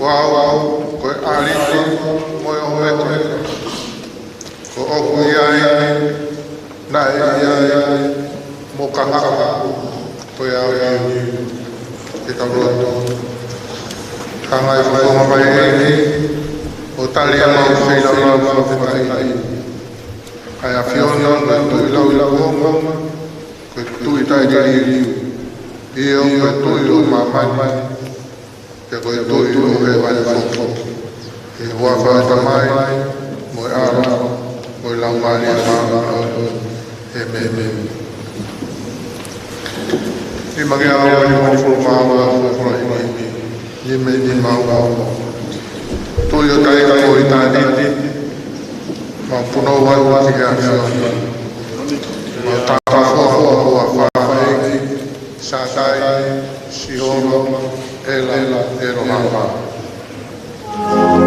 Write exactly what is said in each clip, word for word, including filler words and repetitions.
Ko au, ko e ʻAlifa mo e ʻOmeka. Ko ʻoku ʻi ai, naʻe ʻi ai, mo ka haʻu, ko e au ia. Ke tau lotu. Hanga ʻe he fofonga mai ʻEiki ʻo tali ʻemau feilaulau fakafetaʻi. ʻA e ʻAfiona, ko e Tuʻi lauikuonga, ko e Tuʻi taʻeliliu, ʻio, ko e Tuʻi ʻo māmani, pea ko e Tuʻi ʻo hēvani foki. ʻI he huafa ʻo e Tamai, mo e ʻAlo, mo e Laumālie Māʻoniʻoni. ʻĒmeni. Nima ngeau nimangofulu mā ua, folofola ʻi he nima nima ua. Tuʻi ʻo taʻengata ʻo ʻitāniti, mau punou atu ki he ʻAfiona. Mau takafoa ho huafa, ʻEiki, Sātai, Sihova, ʻEla, ʻElohā. ʻOku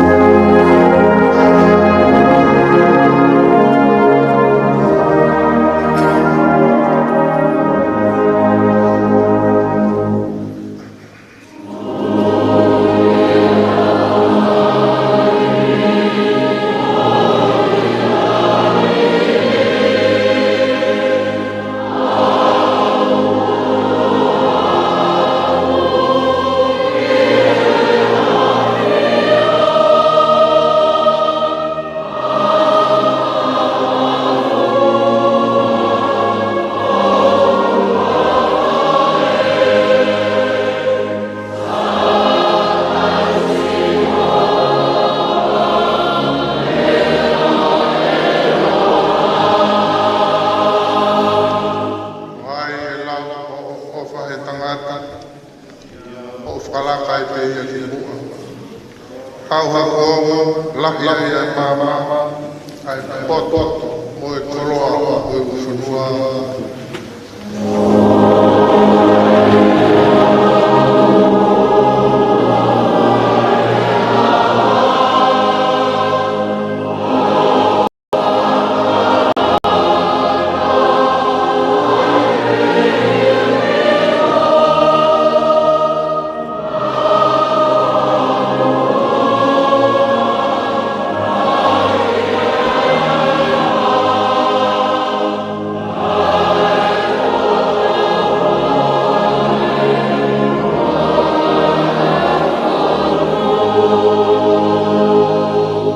ʻikai ʻe lau ʻo ʻofa ʻe he tangata, ʻo fakalaka ai pē ia ki muʻa. Hauhaku ongo, lahi ai ʻa e maama, ʻa e poto, mo e koloa ʻo e ʻū fonua.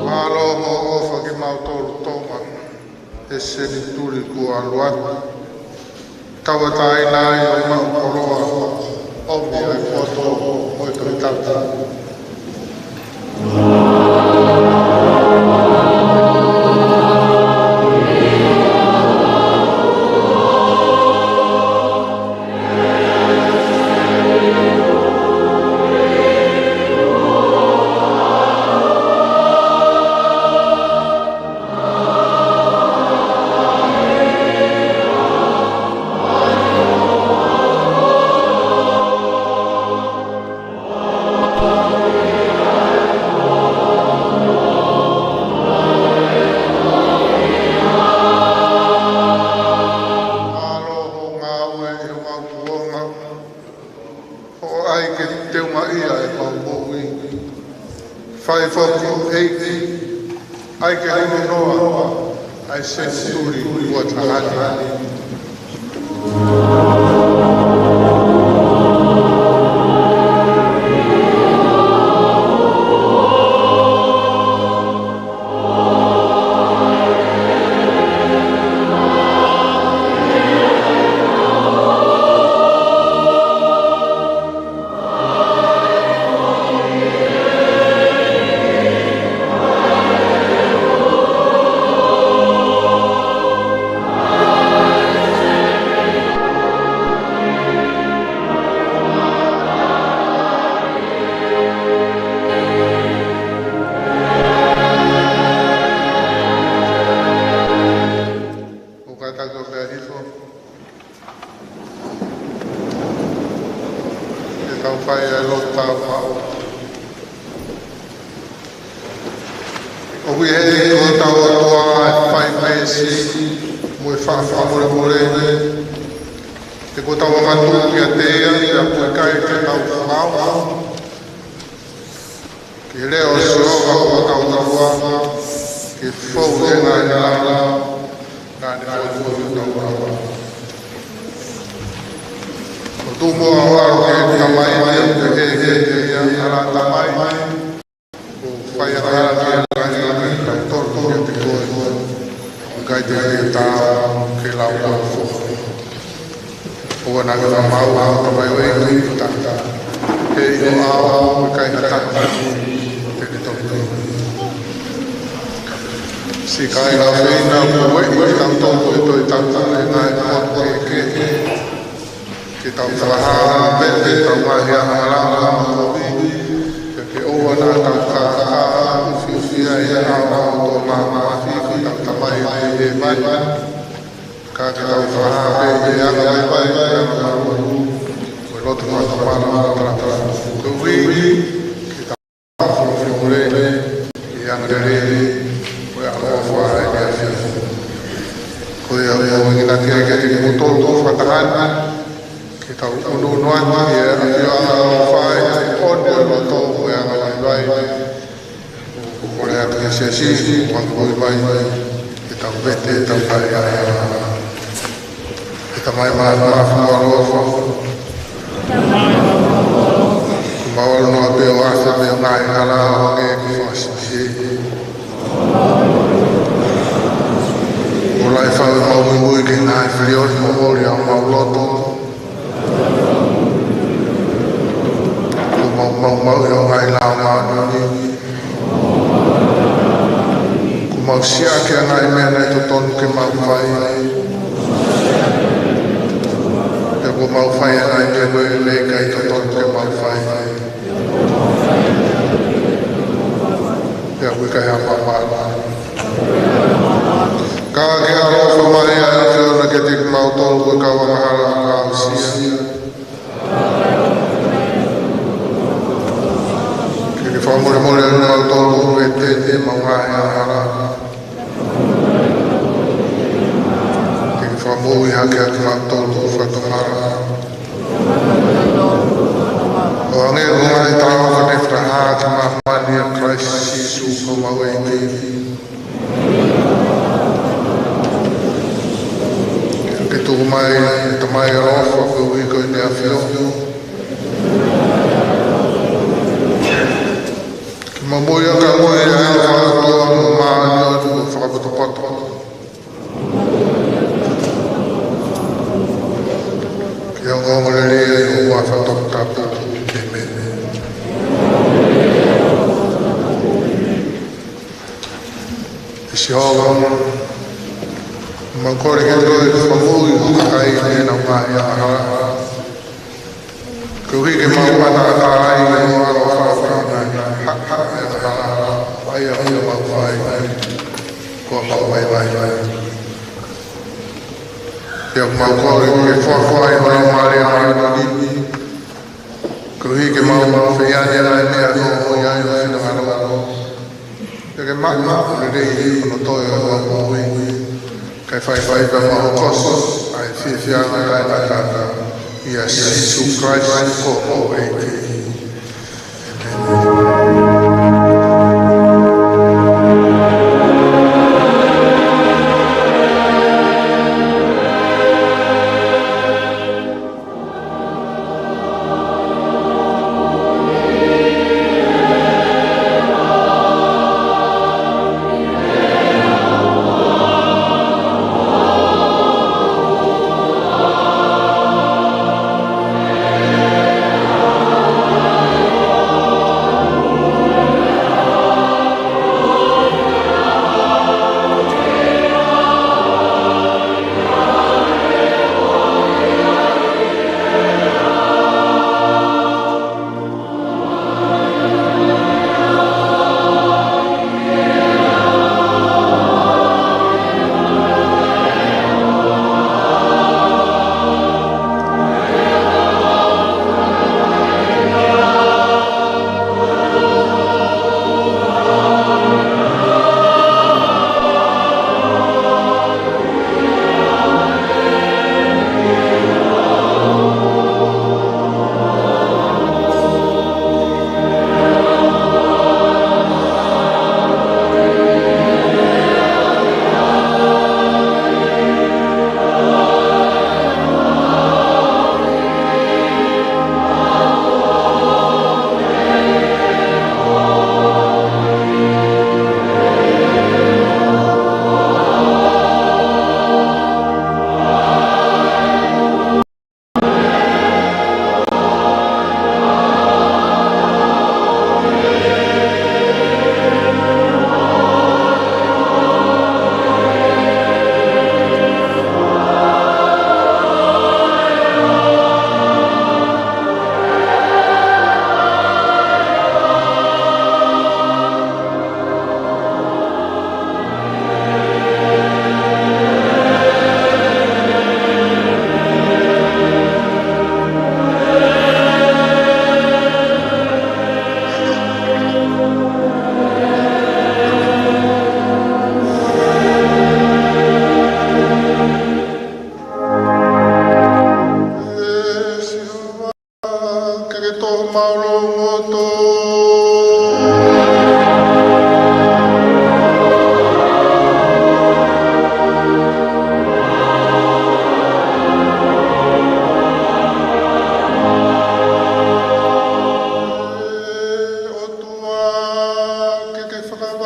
Mālō hoʻo ʻofa kimautolu Tonga he senituli kuo ʻalu atu. Tauʻatāina ai ʻo maʻu koloa, ʻomi ʻa e poto mo e Tohi Tapu. Mālō hoʻo ngāue ʻi homau kuonga, hoʻo ʻai ke teungaʻia ʻemau moʻui. Fai foki ʻEiki, ʻai ke hulu noa ʻa e senituli kuo taha ni. ʻOku tau pē hifo. Ke tau fai ʻa e lotu taumaʻu. ʻOku ʻi heni ko hotau ʻOtua ʻa e fai meesi mo e faʻa fakamolemole. He kuo tau angatuʻu kiate ia, pea ʻoku ʻikai ke tau fakaongo. Ke lea ʻa Sihova ʻo kau taua, ke fou ʻi he ngaahi langa, naʻa ne fou ʻi he tau langa. ʻO tuʻu mo ʻalu ki he tamai, ʻo pehē kiate ia, Hala tamai, kuo u fai angahala ki he ngaahi langi, kae tonu kiate koe, ʻikai te ke taau ke lau au foki. ʻOua naʻa ke fakamaau, ʻa hoʻo tamaioʻeiki, ʻi he ʻao, ʻo ʻikai ha taha te ne toki. Siʻi kāinga ʻofeina, kuo ueʻi kitautolu ʻe he Tohi Tapu ʻi he ngaahi potu kehekehe ke tau fakahā mo vete ʻetau ngaahi angahala mo e kovi, pea ke ʻoua naʻa tau kākā ʻufiʻufi ai ʻi he ʻao ʻo e māfimafi, ko ʻetau Tamai ʻoku ʻi hēvani. Ka ke tau fakahā pē ʻi he anga vaivai, anga māʻoniʻoni, mo e loto fakatomala, mo e tala, koeʻuhi ke tau fakafoʻou lelei ʻi he angalelei mo e ʻaloʻofa ʻa e ʻEiki. Ko ia ʻoku ou enginaki ai kiate kimoutolu ko e fakataha ni, ke tau ʻunuʻunu atu ʻi he ʻafioʻanga ʻofa ʻi he ʻapi ʻo e loto mo e anga vaivai. ʻOku ou kole atu ki he siasi, ʻoku ou kole mai, ke tau vete ʻetau ngaahi angahala. ʻE Tamai māfimafi mo ʻaloʻofa, kuo mau ʻalu noa pē ʻo ʻasi mei he ngaahi angahala ʻo hangē ko e fakasiʻisiʻi. Kuo lahi fau ʻemau muimui ki he ngaahi filioli mo e moʻoni ʻa homau loto. Kuo mau maumauʻi ho ngaahi lao māʻoniʻoni. Kuo mau siʻaki ʻa e ngaahi meʻa naʻe totonu ke mau fai. Pea kuo mau fai ʻa e ngaahi meʻa naʻe ʻikai totonu ke mau fai. Pea ʻoku ʻikai ha maama. Ka ke ʻaloʻofa mai ʻa e ʻAfiona kiate kimautolu ko e kau angahala ʻo ka aʻusia. Ke ke fakamolemole ʻa kimautolu ʻoku vete ʻemau ngaahi angahala. Ke ke fakamoʻui hake ʻa kimautolu ʻoku fakatomala. ʻO hangē ko e ngaahi talaʻofa naʻe fakahā ki māmani ʻia Kalaisi Sīsū ko homau ʻEiki. Ke tuku mai, ʻe Tamai ʻaloʻofa, koeʻuhi ko ʻene ʻAfio, ke mau moʻui ʻaki ʻa e moʻui ʻa e ʻaloʻofa ʻa e ʻOtua mo e māʻoniʻoni mo e fakapotopoto. Ke ongoongolelei ʻi ho huafa toputapu. ʻĒmeni. ʻE Sihova, mau kole kiate koe ke fakamoʻui ho kakai ʻi heʻenau ngaahi angahala. Koeʻuhi ke mau ʻataʻatā ai ʻi hoʻo ʻaloʻofa ʻi he ngaahi haʻahaʻa ʻo e angahala, ʻa ia ʻoku mau fai, ko ʻemau vaivai. Pea mau kole ke foaki mai ho Laumālie Māʻoniʻoni, koeʻuhi ke mau feinga ʻi he ngaahi meʻa ʻoku ʻomi ai ho finangalo. Pea ke maʻu ʻa e lelei ʻo hono toe ʻo ʻemau moʻui. Kae faifai pea mau hokosi ʻa e fiefia ʻa e taʻengata. ʻIa Sīsū Kalaisi ko homau ʻEiki.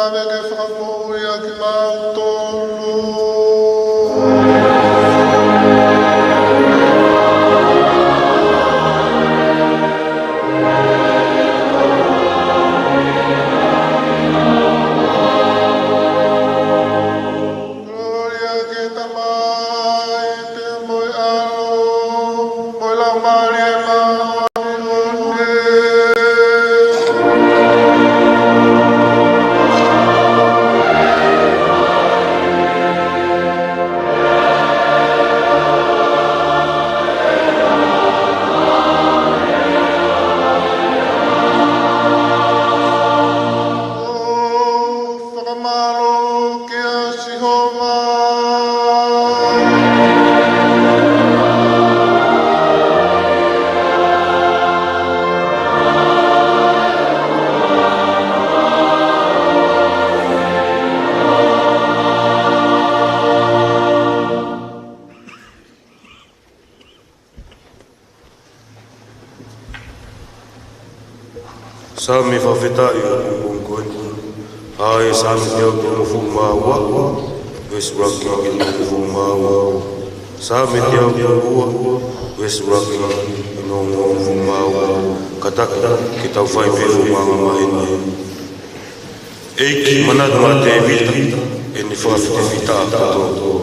ʻAve ke fakamoʻui ʻa kimautolu. Kolōlia ki he Tamai, pea mo e ʻAlo, mo e Laumālie Māʻoniʻoni. ʻO fakamālō kia Sihova. Saame fakafetaʻi ʻo e pongipongi ko eni. ʻA e Saame teau tolungofulu mā ua, veesi ʻuluaki ki he tolungofulu mā ua. Saame teau tolungofulu mā ua, veesi ʻuluaki ki he tolungofulu mā ua. Kātaki ke tau fai pē ʻa e fuʻu maama maheni. ʻEiki, manatu maʻa Tēvita, ʻene fakafitefitaʻa kotoa.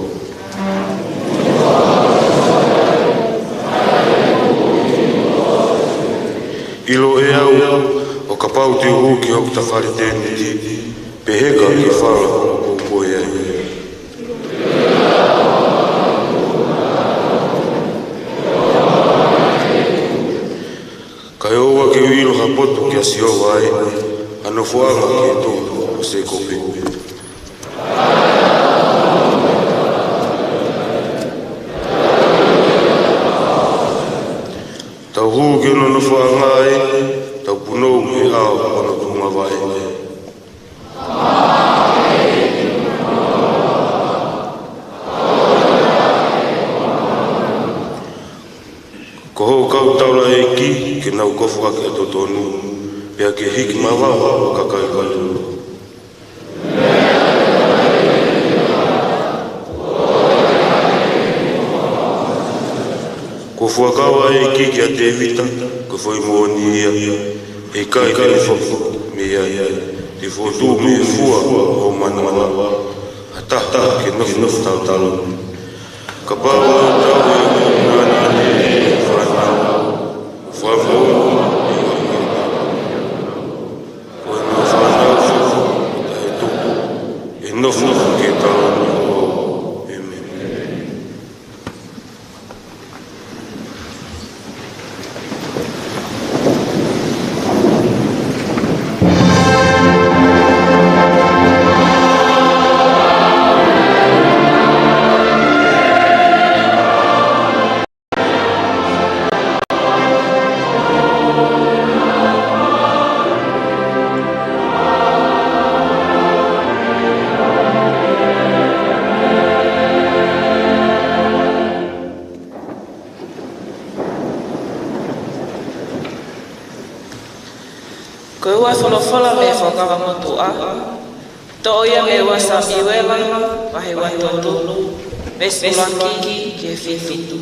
ʻIlo ʻe au, ʻo kapau te u hū ki hoku tafale tēniti, pehē ka ke fala ʻoku ou pohe ai. Kae ʻoua ke u ʻilo ha potu kia Sihova ai, ha nofoʻanga ki he toʻa ʻo Sēkope. Tau hū ki hono nofoʻanga ai, tau punou mei he ʻao ʻo hono tuʻunga vaʻe. Ko hoʻo kau taulaʻeiki ke nau kofu ʻaki ʻa e totonu, pea ke hiki mavava ʻa e kakai kotoa. Kuo fuakava ʻa e ʻEiki kia Tēvita, ko e foʻi moʻoni ia, ʻe ʻikai ke ne foki mei ai, te u fokotuʻu mei he fua ʻo hoʻo manava ha taha ke nofo tautau. Kapau ʻe tau ʻi he moʻunga naʻa ne fānau, fānau, ko ʻenau fānau foki ʻe tupu, ʻe nofo ki he taʻu ʻe ua. ʻĒmeni. Ko e ua folofola mei he Fuakava Motuʻa, toʻo ia mei he ua Samiuela, vahe ua tolu, veesi ʻuluaki ki he fitu.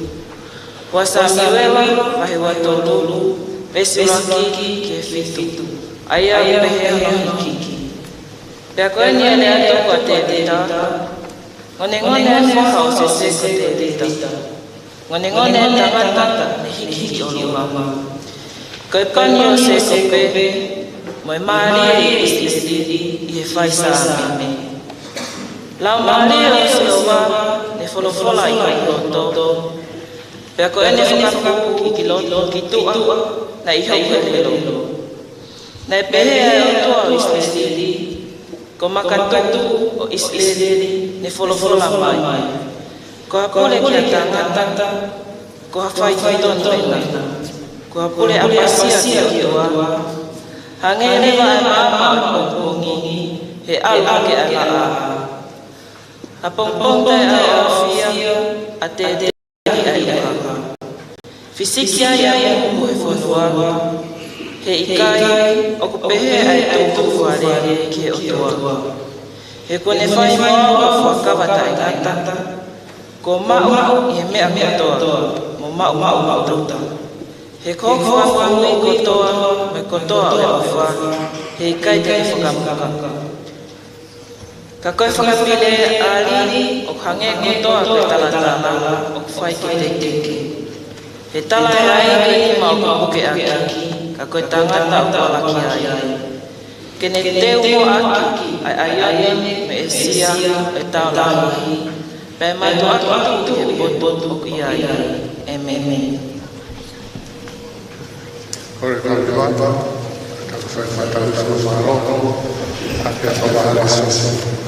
Ua Samiuela, vahe ua tolu, veesi ʻuluaki ki he fitu. ʻA ia ʻoku pehē hono hiki. Pea ko eni ʻa e lea ʻa e ʻOtua kia Tēvita, Ngonengone ʻa e foha ʻo Sese ko Tēvita. Ngonengone ʻa e tangata naʻe hikihiki ʻolunga. Ko e pani ʻo Sēkope, mo e mālie ʻo ʻIsileli ʻi he fai Saame. Laumālie ʻo Sihova ne folofola ʻi hoku loto. Pea ko ʻene fakapū ki loto ki tuʻa naʻe ʻi hoku ʻelelo. Naʻe pehē ʻe he ʻOtua ʻo ʻIsileli, ko Makatuʻu ʻo ʻIsileli ne folofola mai, ko ha pule ki ha tangata, ko ha faitotonu ena, ko ha pule ʻapasia ki he ʻOtua, hangē leva ʻa e maama ʻo e pongipongi, he ʻalu hake ʻa e laʻā. ʻA e pongipongi taʻeʻaofia ʻa Tēvita ʻi ʻAiuka. Fisiki ai ʻa e muhu ʻo e fonua, He ʻikai ʻoku pehē ʻa e tuʻu ʻo e fale ki he ʻOtua. He kuo ne fai mo au ʻa e fuakava taʻengata, kuo maʻu ʻi he meʻa kotoa, mo maʻumaʻu maʻumaʻuluta. He ko hoku fakamoʻui kotoa, mo e kotoa ʻo e ʻofa, he ʻikai te ne fakamuka. Ka ko e fakafiliali ʻoku hangē kotoa ko e talatala ʻoku fai ki he teke. He tala ʻe lahi ke nima ʻoku pukeʻaki, ka ko e tangata ʻoku ala ki ai. Ke ne teu muʻaki ʻa e ʻaione mo e ʻesia ʻo e tao lahi, pea mātuʻaki tuʻu he potu ʻoku ʻi ai. ʻĒmeni. Kole kau levata, ka ko e fai fata usu mālō, a pia fava halasu.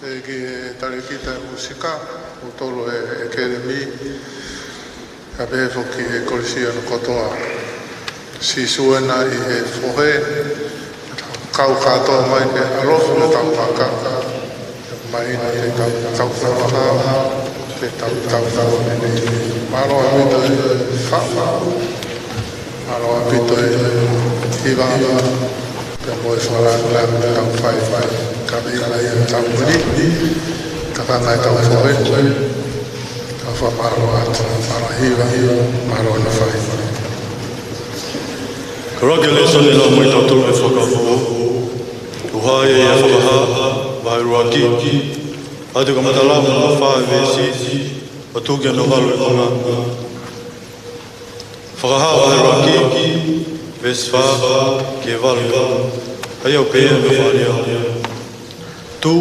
ʻE ki he talēkita ʻa e mūsika, ʻoku tolu ʻa e ʻEkelemi, kae pehē foki ki he Kolisiano kotoa. Sīsū ena ʻi he fohe, kau kātoa mai ke ʻalofi ʻetau maka. Mai na ke tau, tau fakaha, ke tau, tau, tau, mālō ʻaupito e fafa, mālō ʻaupito e hiva, pea mo e fakalāngilangi ʻetau fai, fai, ka mei ai ʻetau muli, ka ka ngai ʻetau fohe, ka fakamālō atu, mālō hiva, mālō na fai. Ko e lēsoni lau mai tautolu ʻe he Fuakava Foʻou, ʻoku hā ia ʻi he Fakahā, vahe ʻuluaki, ʻa e kamata lau mei he fā veesi, ʻo tuku ki hono valu e konga. Fakahā vahe ʻuluaki, veesi fā ki he valu. ʻA ia ʻoku pehē ʻa e fakalea: Tū,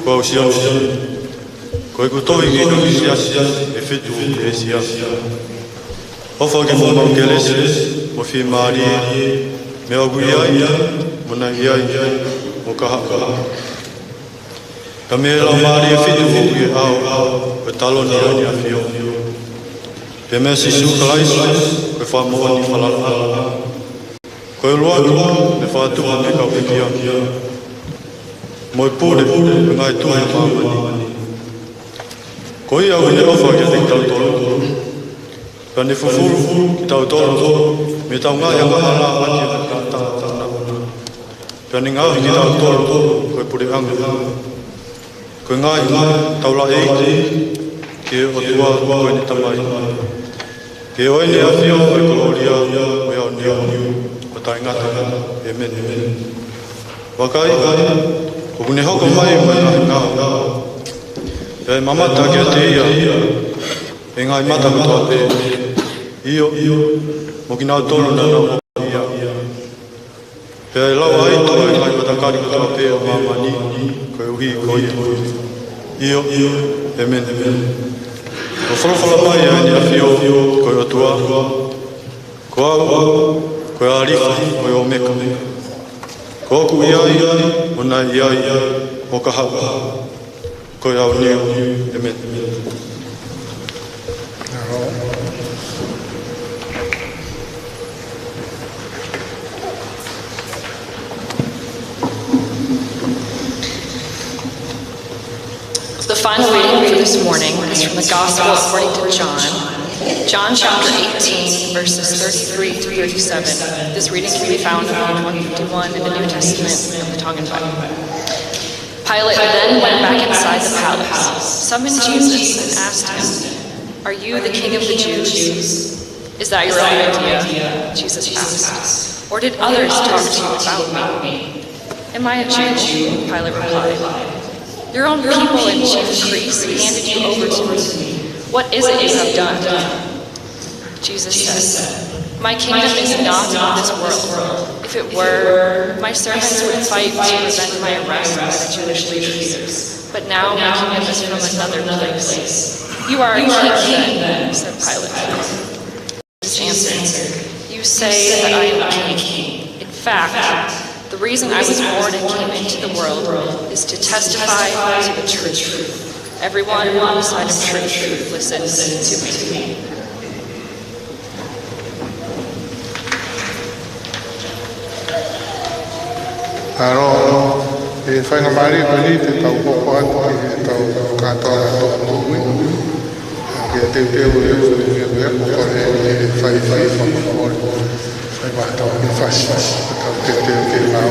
ko au Sione, ko ʻeku tohi ki he kau siasi ʻe fitu ʻi ʻĒsia. ʻOfa ke mou maʻu kelesi mo e fiemālie, mei heʻeku ʻi ai, mo naʻa ʻi ai, mo ka haʻu. Pea mei he laumālie ʻe fitu ʻoku ʻi he ʻao ʻo e taloni ʻo ʻEne ʻAfio. Pea mei a Sīsū Kalaisi, ko e Fakamoʻoni falala. Ko e ʻUluaki naʻe fakatupu mei he kau pekia, mo e Pule ʻo e ngaahi tuʻi ʻo māmani. Ko ia ʻoku ne ʻofa kiate kitautolu, pea ne fufulu kitautolu mei heʻetau ngaahi angahala ʻaki ʻa e taʻataʻa. Pea ne ngaohi kitautolu ko e puleʻanga, ko e ngaahi taulaʻeiki ki he ʻOtua ko ʻene Tamai, ke ʻo ʻEne ʻAfio ʻa e kolōlia mo e ʻaonga ʻo taʻengata. ʻĒmeni. Vakai, ʻoku ne hoko mai mo e ngaahi ngāue, pea ʻe mamata kiate ia ʻa e ngaahi mata kotoa pē, ʻio, mo kinautolu naʻa nau ʻofa kiate ia. Pea ʻe lauaʻi ʻa e ngaahi matakali kotoa pē ʻo māmani koeʻuhi ko ia. ʻIo, ʻio, ʻēmeni. ʻOku folofola mai ʻa ʻEne ʻAfio ko e ʻOtua: Ko au, ko e ʻĀlifa mo e ʻŌmeka. Ko ʻeku ʻi ai, mo naʻa ʻi ai, mo ka haʻu. Ko e ʻaonga. ʻĒmeni. The final reading for this morning is from the Gospel according to John, John chapter eighteen, verses thirty-three to thirty-seven. This reading can be found on page one fifty-one in the New Testament of the Tongan Bible. Pilate then went back inside the palace, summoned Jesus, and asked him, "Are you the king of the Jews? Is that your own idea?" Jesus asked. "Or did others talk to you about me?" "Am I a Jew?" Pilate replied. "Your own people and chief priests handed you over to me. What is it you have done?" Jesus said, "My kingdom is not of this world. If it were, my servants would fight to prevent my arrest by the Jewish leaders. But now my kingdom is from another place." "You are a king then," said Pilate. Jesus answered, "You say that I am a king. In fact, the reason I was born and came into the world is to testify to the truth. Everyone on the side of truth listens to me." Mālō, ʻe faingamālie ko eni te tau hoko atu ki heʻetau kātoanga tō moʻui. Ke teuteu e ʻū meʻa ko ē ʻoku fai, fai fakamolemole. Fai mai tau ke fasi, tau teuteu ke mau.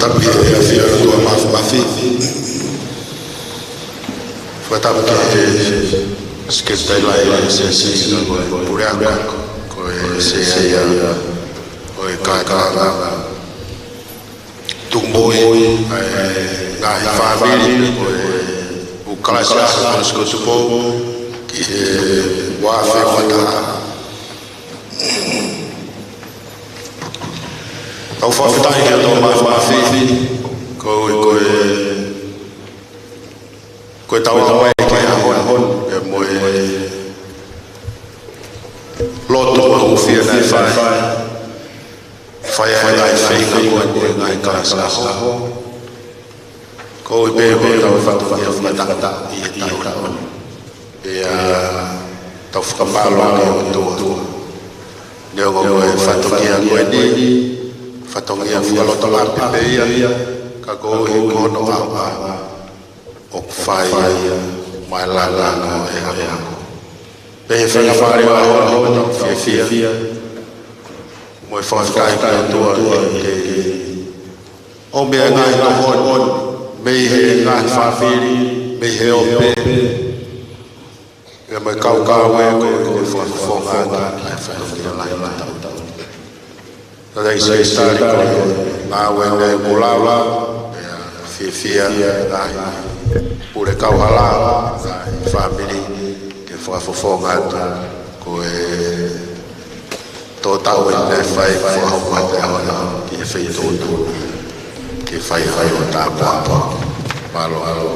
Tapu ki he efiafi ʻo e ʻOtua Māfimafi. Fakatapu ki he Sekelitali Lahi ʻo e S S C, ko e puleako, ko e sea ia ʻo e kātoanga. Tuku moʻui ʻa e ngaahi fāmili, ko e ʻū kalasi ʻaho Kolisi ko Tupou, ki he uaafe mata. Tau fakafetaʻi ki he ʻOtua Māfimafi, ko e, ko e, ko e tau ʻalu mai ki he ʻaho ni, pea mo e lotu ʻoku fiemaʻu ke fai. Fai ʻa e ngaahi feinga ko eni ʻi he ngaahi kalasi ʻaho. Ko e pehē ko ʻetau fatongia fakataha ʻi he taʻu ni. Pea tau fakamālō ki he ʻOtua. Neongo ko e fatongia ko eni, fatongia fakalotoʻapi pē ia, ka koeʻuhi ko hono ʻaonga ʻoku fai mai e langa ʻo e ako. Pea ʻi he feinga fale ʻo e ʻaho ni, tau fiefia mo e fakafetaʻi ki he ʻOtua ke ʻomi e ngaahi tokoni mei he ngaahi fāmili, mei he ope, pea mo e kau ngāue ko e fakafofonga ʻa e fatongia lahi ʻo e taʻu ni. Tau ʻi he Sekelitali, ko e ngāue ʻoku lava, pea fiefia ngaahi pule kauhala, ngaahi fāmili, ke fakafofonga atu ko e tō taʻu ʻe fai fakahoko atu ʻa e ʻaho ni ki he feituʻu ke fai ai ʻa e tāpuaki. Mālō, mālō.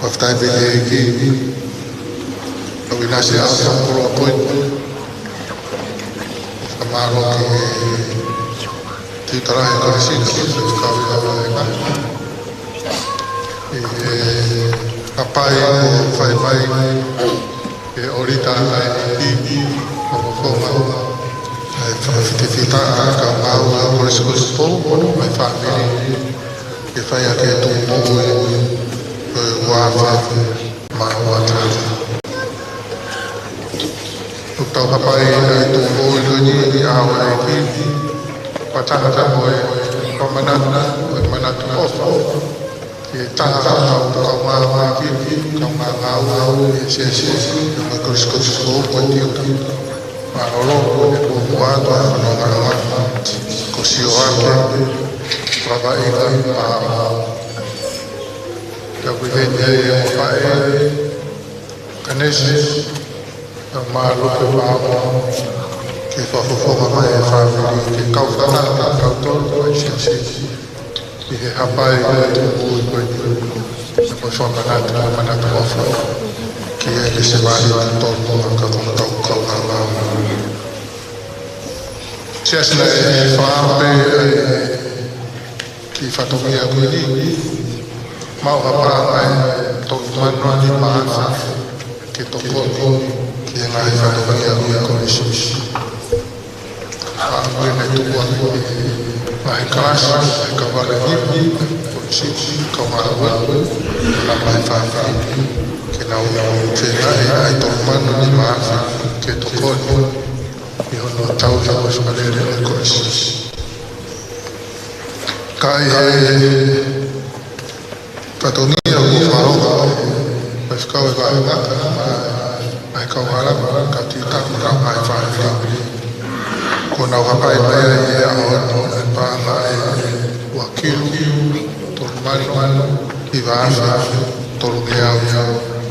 Fakafetaʻi pē ki he ʻEiki, ʻoku ʻinasi ʻa e ʻaho ko e appointment. Fakamālō ki he tiuta lahi ʻo e Kolisi, ki he kau ʻi he ngāue. ʻI he hapai ʻoku fai mai ʻe he ʻōlita ʻa e ʻEiki, ʻoku fakafofonga ʻa e fakafitefita ʻa e kau ngāue ʻa e Kolisi ko Tupou, mo e ngaahi fāmili, ke fai ʻaki e tuʻumoʻui ʻo e uaafe mā ua taha. ʻOku tau hapai ʻa e tuʻumoʻui ko eni ʻi he ʻao ʻo e ʻEiki, fakataha mo e fakamanatu, mo e manatu ʻofa ki he taha ʻo e kau kaungāngāue, kau ngāue ʻi he S S C, mo e Kolisi ko Tupou, ko e tiuta. Mālōlō ʻene muʻomuʻa atu ʻa e fonongaʻanga, ko Sioake Fakavaʻinga Paʻao. Pea ʻoku ʻi heni ai ʻa e faʻē, Kanesi, pea mo Luke Paʻao, ke fakafofonga mai e fāmili, ke kau fakataha kitautolu ko e S S C ʻi he hapai ʻo e tuʻumoʻui ko eni, pea mo e fakamanatu, manatu ʻofa ki he Siasi Māʻoniʻoni ʻi Tonga, ka ko e kau kaungāngāue. Siasi, naʻe fakaʻamu pē ʻa e kiʻi fatongia ko eni, maʻu ha paʻanga ʻe tolu mano nima afe ke tokoni ki he ngaahi fatongia ko eni ʻa e Kolisi. Pea ʻoku ne tuku ʻa e ngaahi kalasi, ngaahi kauvale nima, Kolisi, kau ngāue, mo e ngaahi fāmili, ke nau ʻi ai ʻa e tolu mano nima afe ke tokoni ʻi hono tauhi ʻo e fakalele ʻo e Kolisi. Ka ʻi he fatongia kuo fakahoko ʻe he faifekau ʻo e vahevahe, ʻa e kau hala, kau tiuta, mo e ngaahi fāmili, kuo nau hapai mai ai ʻi he ʻaho ni ʻa e paʻanga ʻe ua kilu, tolu mano, hiva afe, tolungeau,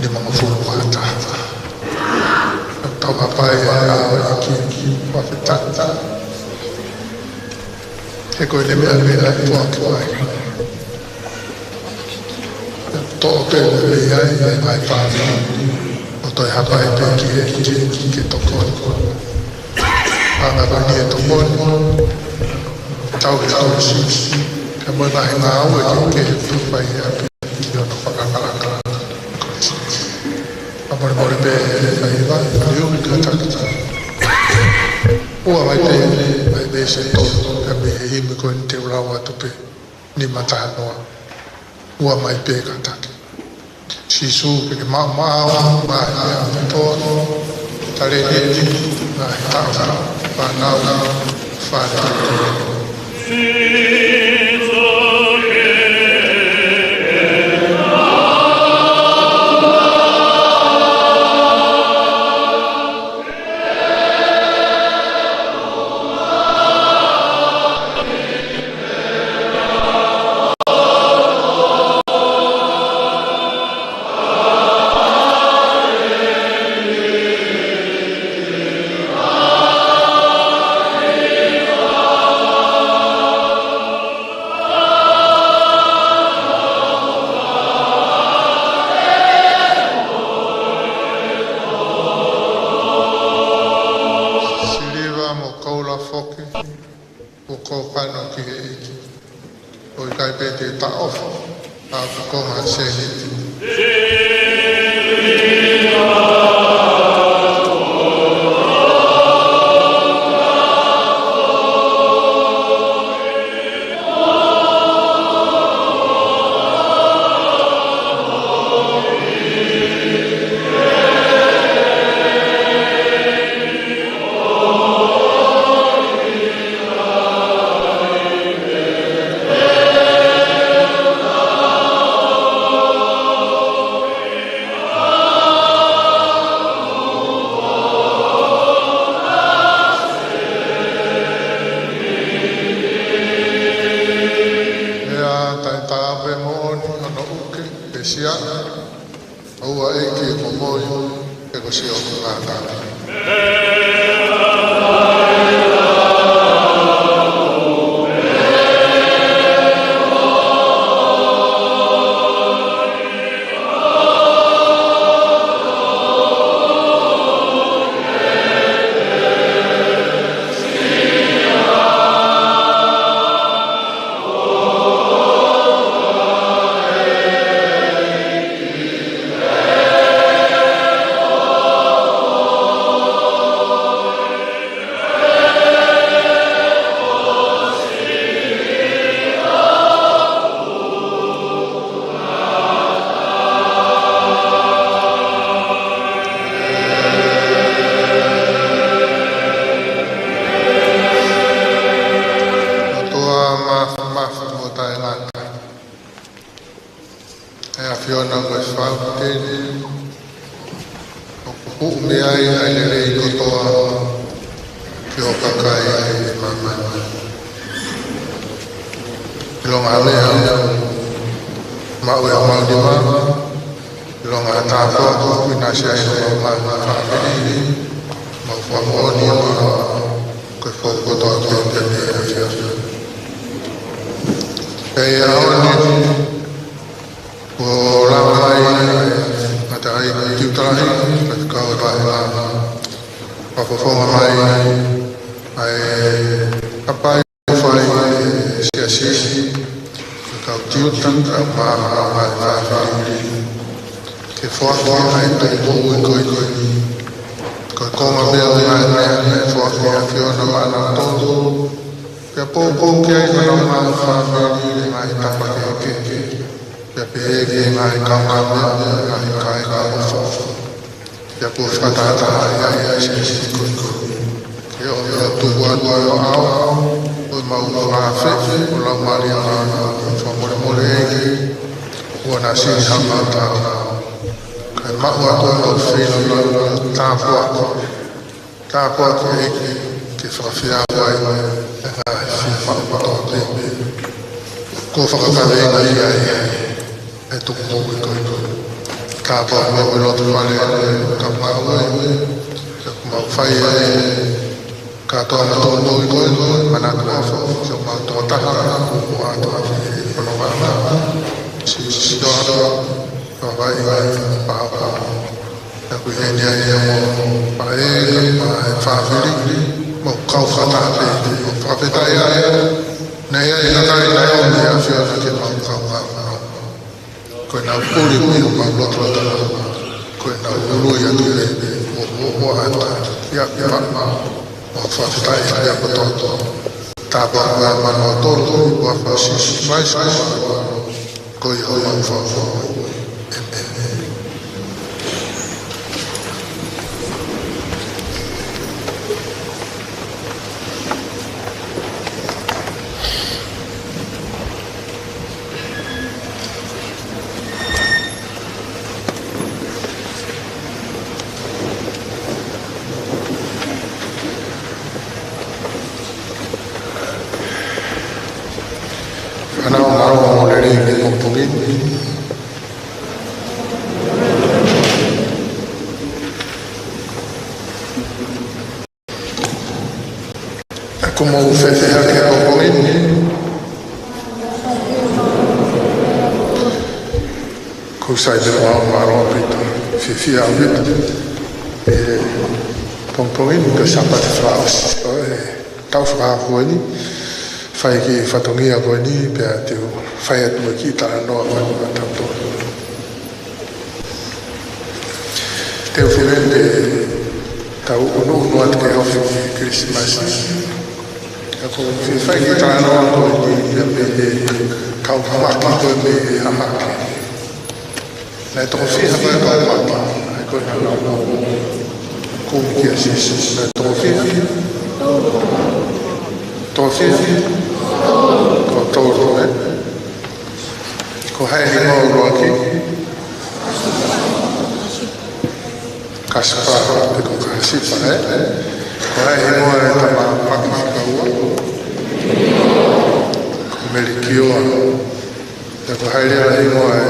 nimangofulu mā taha. Tau hapai ʻa e ʻEiki, fakafetaʻi. He ko e meʻa, meʻa ʻe tuʻu atu ai. Toʻo pē ʻe mei ai ʻa e ngaahi fāmili, ʻo toe hapai pē ki he ʻEiki ke tokoni. Paʻanga ko eni ʻe tokoni, tauhi ʻa e Kolisi, pea mo e ngaahi ngāue kehekehe ʻoku fai ʻi ʻapi. Molemole pē ʻe Faiva, liu ni kātaki. ʻOua mai pē, mai pē se tolu, ka mei he himi ko eni te u lau atu pē, nima taha noa. ʻOua mai pē kātaki. Sīsū ke ke maʻu maʻau, maʻu he ʻapi toa, talēniti, maʻu he taʻu, fānau, fānau. Siliva mo koula foki, ʻoku ou kano ki he ʻEiki. ʻOku ʻikai pē te u taʻofi ʻa e konga seniti. Pea taʻetaau pē moʻoni hono ʻuke, pea siaʻi. ʻOua ʻe ʻEiki ko moʻoni, ʻe ko siʻo ngātaki. ʻOtua mafimafi mo taʻengata, ʻe ʻAfiona ko e Fakamoʻui, ʻoku hū mei ai ʻa e lelei kotoa ki ho kakai ʻi māmani. ʻIlonga ha meʻa maʻu ʻe homau nima, ʻilonga ha tāpuaki ʻoku ʻinasi ai homau ngaahi fāmili, mau fakamoʻoni ʻoku ke fou kotoa pē pea mei he ʻAfiona. Pea ʻi he ʻaho ni, kuo lava mai ʻa e Matakahi Tiuta Lahi, kae kau e vahe lava. Fakafofonga mai ʻa e kapai fai ʻe he siasi, kau tiuta, kau maama, kau ngaahi fāmili. Ke foaki ʻa e tuʻutuʻuni ko eni. Ko e konga meʻa ʻo e ngaahi meʻa, ke foaki ʻe he ʻAfiona maʻanautolu. Pea poupou ki ai honau ngaahi fāmili, ngaahi tapa kehekehe. Pea pehē ki he ngaahi kaungāmeʻa, ngaahi kāinga ʻofa. Pea kuo fakatahatahaʻi ai ʻa e siasi ko eni. Ke ʻomi ʻo tuku atu ʻa e ʻao, ʻo mau ngāue, ʻo lau mālie ʻa e fakamolemole ʻEiki, ʻoua naʻa sili haʻamau tau. Kae maʻu atu ʻa e mau feilaulau, tāpuaki. Tāpuaki ʻEiki, ke fakafeʻao ai, ʻa e ngaahi fiemaʻu kotoa pē. Kuo fakakaveinga ai ʻa e tuʻutuʻuni ko eni. Tāpuaki mo e lotu fale, ka mau ai, ka mau fai ai, kātoa ʻa e tuʻutuʻuni ko eni, manatu ʻofa, ke mau tō taha, kuo ʻoatu ʻa e fononga, si, si, si, ʻoatu, ka vai, vai, pāpā. Pea ko eni ai ʻa e mo pae, mo e fāmili, mo kau fakataha pē, mo fakafetaʻi ai. Naʻe ʻi ai e kakai naʻe ʻomi ʻe he ʻAfiona ke mau kau ngāue. Ko ʻenau puli mo ʻenau lotu atu. Ko ʻenau ului atu e mo mo mo ata ia ia ma ma fakafetaʻi ia kotoa. Tāpuaki mo e manautolu ʻi he huafa ʻo Sīsū Kalaisi ko homau ʻEiki, ko ia homau Fakamoʻui. ʻĒmeni. Fānau, mālō hoʻomou lelei he pongipongi ni. ʻOku mou fēfē hake he pongipongi ni? ʻOku sai pē, mālō ʻaupito. Fiefia ʻaupito he pongipongi ni, ko e Sāpate fakaʻosi ʻo e taʻu fakaako ni. Fai e kiʻi fatongia ko eni pea te u fai atu e kiʻi talanoa ko eni maʻatautolu. Te u fie meʻa pē ke tau ʻunuʻunu atu ki he ofi Kilisimasi. Ka ʻoku ou fie fai e kiʻi talanoa ko eni ia mei he kau maki ko ē mei he Hahake. Naʻe toko fiha ko ē kau maki? ʻA ia ko ē naʻa nau kumi kia Sīsū. Naʻe toko fiha? Toko fiha? Toko tolu, ē? Ko hai e hingoa ʻuluaki? Kasipa, pe ko Kasipa, ē? Ko hai e hingoa e tama maki fika ua? Ko Melikioa. Pea ko hai leva e hingoa e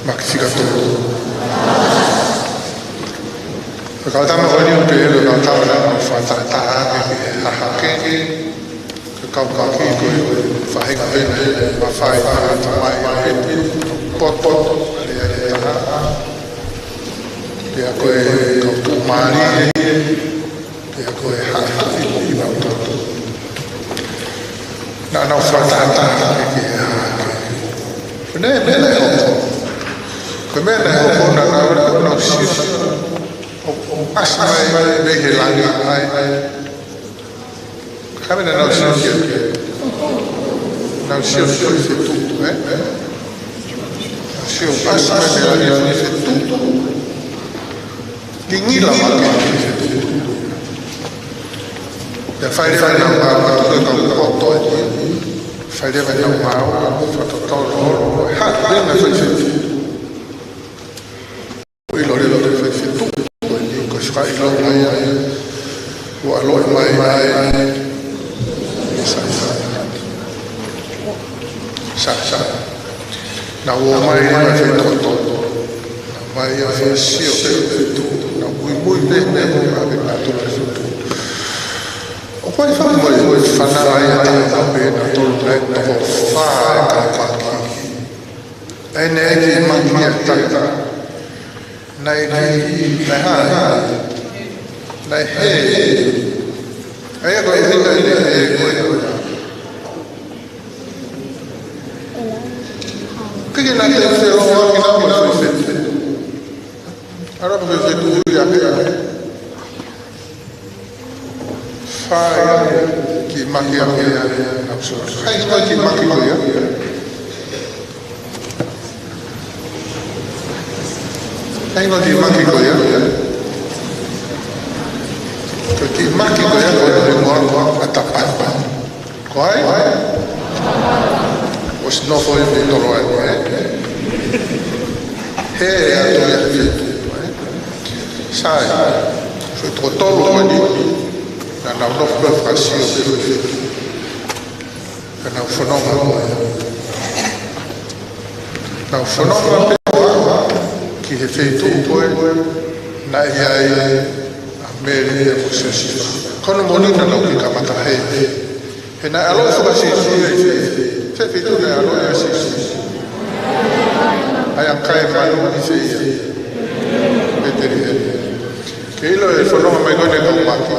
maki fika tolu? Ko e kau tama ko eni ʻoku pehē ko e kau tama naʻa nau fakatahataha ʻaki ki he Hahake. Ko e kau maki ko e faʻahinga pē ʻeni ʻoku mafai ʻa e tamai ʻo e poto, lea ʻe taha. Pea ko e kau tuʻumālie, pea ko e haʻa tuʻi mo kinautolu. Naʻa nau fakatahataha ʻaki ki he Hahake. Ko e meʻa naʻe hoko, ko e meʻa naʻe hoko, naʻa nau, naʻa nau sio, ʻo, ʻo ʻasi mai mei he langi, ʻa e, ʻa e, ko e hā e meʻa naʻa nau sio ki ai? Nau sio ki he fetuʻu, ē? Nau sio ʻasi mai mei he langi e fetuʻu. Ngingila mai ki he fetuʻu. Pea fai leva ʻenau ngāue, ko e kau poto ē. Fai leva ʻenau ngāue fakatotolo, haʻu leva ki he fetuʻu. ʻIlo leva ki he fetuʻu ko eni, ko e fakaʻilonga ia ʻoku ʻaloʻi mai ai. Sai, sai. Sai, sai. Naʻa nau ō mai ʻo fai e totolo. Naʻa nau ō mai ʻo fai e sio ki he fetuʻu. Naʻa nau muimui pē he meʻa ko ē naʻe ʻi ai ʻa e fetuʻu. ʻOku ʻi ai e fānau ʻe taha pē, naʻa nau toko fā e kau maki. ʻA ia naʻe ʻi ai e kiʻi maki ʻe taha. Naʻe kiʻi, naʻe hā, naʻe hē. ʻA ia ko e ʻuhinga ia ʻe hē ko ē. Piki na te te lo wa ki na mo se se. Ara mo se tu ya ke. Fai e kiʻi maki ʻa ia. Hai ko e kiʻi maki ko ia? Hai ko e kiʻi maki ko ia? Ko e kiʻi maki ko ia ko e hingoa ʻa Tapapa. Ko hai? ʻOsi nofo ʻi he tolo ai, ē? Hē atu ia he fetuʻu, ē? Sai, ko e toko tolu ko eni, naʻa nau nofo pē ʻo fakasio pē he fetuʻu. Ka nau fononga ko ē. Nau fononga pē ʻo aʻu ki he feituʻu ko ē naʻe ʻi ai ʻa Mele mo Siosefa. Ko hono moʻoni naʻa nau kiʻi kamata hē. He naʻe ʻaloʻi foki ʻa Sīsū ʻi fē? Fē feituʻu naʻe ʻaloʻi ai ʻa Sīsū? ʻA ia ʻoku ʻikai manu ʻi fē ia? Petelihema. Ke ʻilo e fononga mai ko eni e kau maki.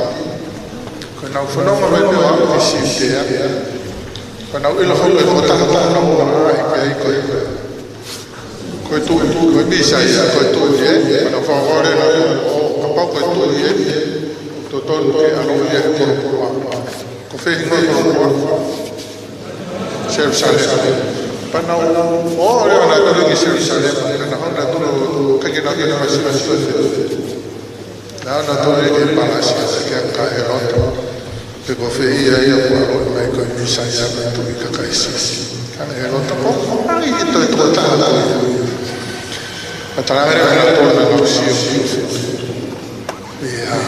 Ko ʻenau fononga mai pē ʻo aʻu ki Siutea. Ko ʻenau ʻilo foki ko e tokotaha ko ē naʻa nau ō mai ki ai ko e, ko e tuʻi, ko e ʻĪsaia, ko e tuʻi ē, naʻa nau fakaʻohovale naʻa nau ō, kapau ko e tuʻi ē, totonu ke ʻalu ia he koloa. Ko fē hingoa e koloa? Selūsalema. Pea nau ō leva nautolu ki Selūsalema, naʻa nau ō nautolu, ʻikai ke nau ʻi ai ha masiva. Naʻa nau ō nautolu ki he palasi, ki he ʻao ʻo Hēlota. Pe ko fē ia ia kuo ʻaloʻi mai ko e Mīsaia, ko e tuʻi kakai siasi. Hangē ʻa Hēlota ko e ʻai e toe tuʻo taha ko ia. Pea talaange leva ʻe nautolu naʻa nau sio ki he ʻofa. ʻIo,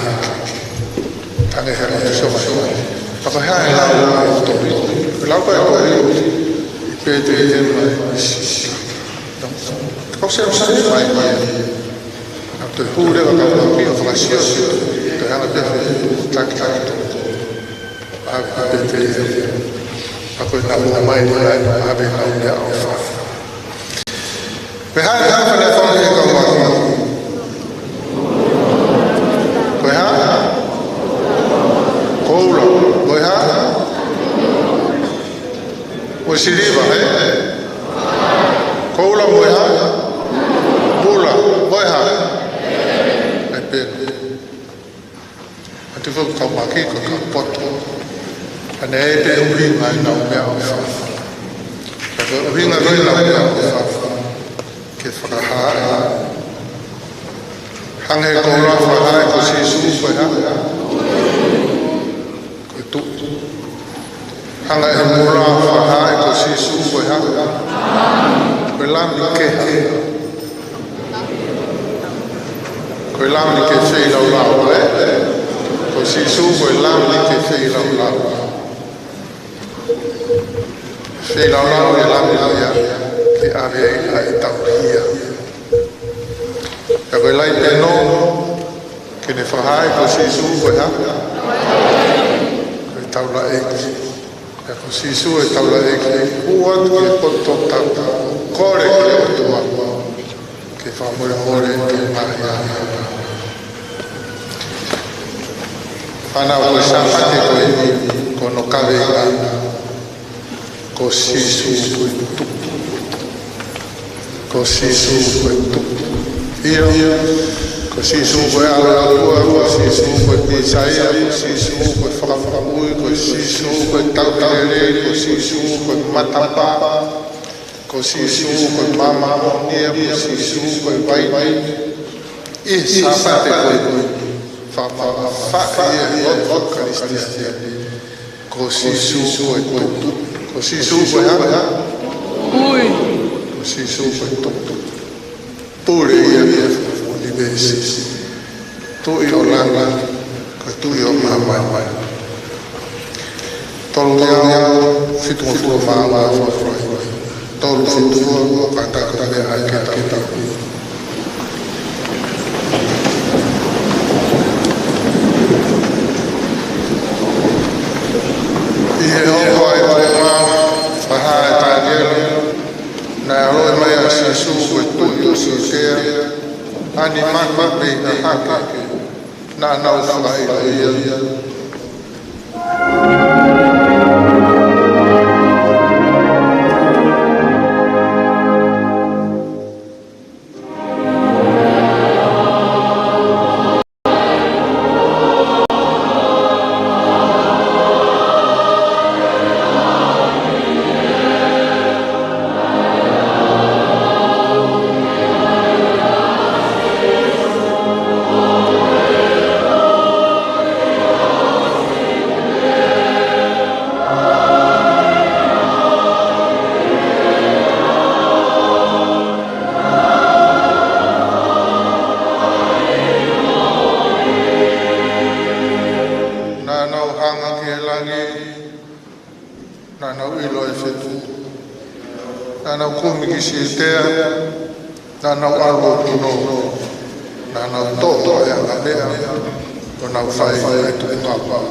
hangē ʻa Hēlota, sio mai. Pea ko e hā e lau ʻa e tohi? Ko e lau ko ē ʻa e tohi, ʻi Pētelihema ʻi Siutea. Ko Selūsalema ia. Naʻa nau toe hū leva kau ʻapi ʻo fakasio, toe hanga pē ʻo fetuʻutaki ʻa e tohi. ʻAve ki Pētelihema. Pea ko ʻenau ō mai leva ʻo ʻave ʻenau meʻaʻofa. Ko e hā e hā fale fale e kau ʻapi? Ko e hā? Koula. Ko e hā? Ko e siliva, ē? Koula mo e hā? Mula, mo e hā? ʻAi pē. ʻA e tuʻu kau ʻapi ko e kau poto. ʻA ia ʻe pehē ʻuhinga ʻenau meʻaʻofa. Pea ko e ʻuhinga ko ē ʻenau meʻaʻofa ke fakahā ē. Hangē ko e koula fakahā ē ko Sīsū ko e hā? Ko e tuʻi. Hangē ko e mula fakahā ē ko Sīsū ko e hā? Ko e lami kehe. Ko e lami ke feilaulau, ē? Ko Sīsū ko e lami ke feilaulau. Feilaulau e lami ia ke ʻave ai ʻa e tauhi ia. Pea ko e laʻi pē ʻoku ne fakahā ē ko Sīsū ko e hā? Ko e taulaʻeiki. Pea ko Sīsū e taulaʻeiki, hū atu ki he potu tapu, kole ki he ʻOtua ke fakamolemole ki he ngaahi ʻahiʻahi. Fānau, ko e Sāpate ko eni, ko hono kaveinga, ko Sīsū ko e tuʻi. Ko Sīsū ko e tuʻi. ʻIo, ko Sīsū ko e ʻAlo ʻo e ʻOtua, ko Sīsū ko e Mīsaia, ko Sīsū ko e Fakamoʻui, ko Sīsū ko e Tauhi Lelei, ko Sīsū ko e Matapā, ko Sīsū ko e Maama Moʻoni, ko Sīsū ko e Vaine. ʻI he Sāpate ko eni, fakamamafaʻi e lotu Kalisitiane. Ko Sīsū ko e tuʻi. Ko Sīsū ko e hā? Tuʻi. Ko Sīsū ko e tuʻi. Pule ia ʻi he ʻunivēsi. Tuʻi ʻo langi, ko e tuʻi ʻo māmani. Tolu ngeau fitungofulu mā ua, tolu fitu ua, kātaki atu pē ʻa e keta. ʻI he hoko ʻa e tuʻunga, fakahā ʻe Taniela, naʻe ʻaloʻi mai ʻa Sīsū ko e tuʻi ʻo Siutea, ʻa e niʻihi mei he hahake naʻa nau fakaʻilo ia. Naʻa nau hanga ki he langi, naʻa nau ʻilo e fetuʻu. Naʻa nau kumi ki Siutea, naʻa nau ʻalu ʻo punou, naʻa nau toʻo ʻa e angameʻa, ʻo nau fai ʻa e tuʻunga pau.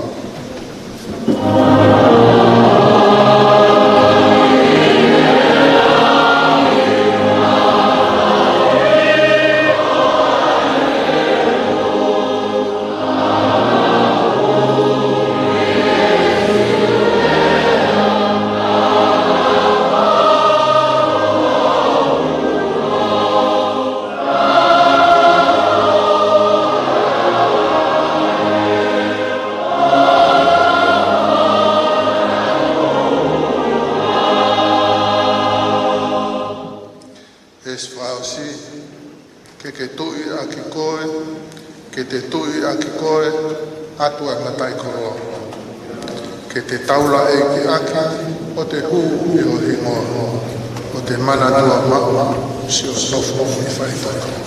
Veesi fakaʻosi, ke ke tuʻi ʻaki koe, ke te tuʻi ʻaki koe, ʻa e mataʻikoloa. Ke te taula ʻeiki ʻaki, ʻo te hū ʻi ho hingoa, ʻo te manatua maʻu, siʻo nofo ʻi faitoʻo.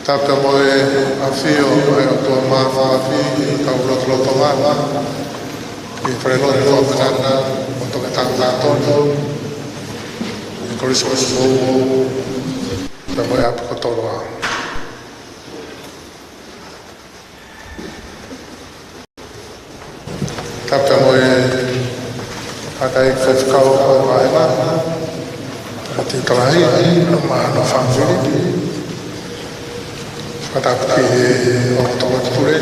Tapu mo e ʻafio ʻa e ʻOtua Māfimafi ʻi hotau lotolotonga, ʻi he falelotu ʻo e Fakamoʻuí, mo e toketā kātoa, ʻi he Kilisimasi Foʻou, pea mo e ʻApi Kotoloa. Tapu mo e tangataʻeiki faifekau ʻo e vāhenga, Tiutalahí, mo hono fāmili. Fakatapu ki he ongo tokoni pule,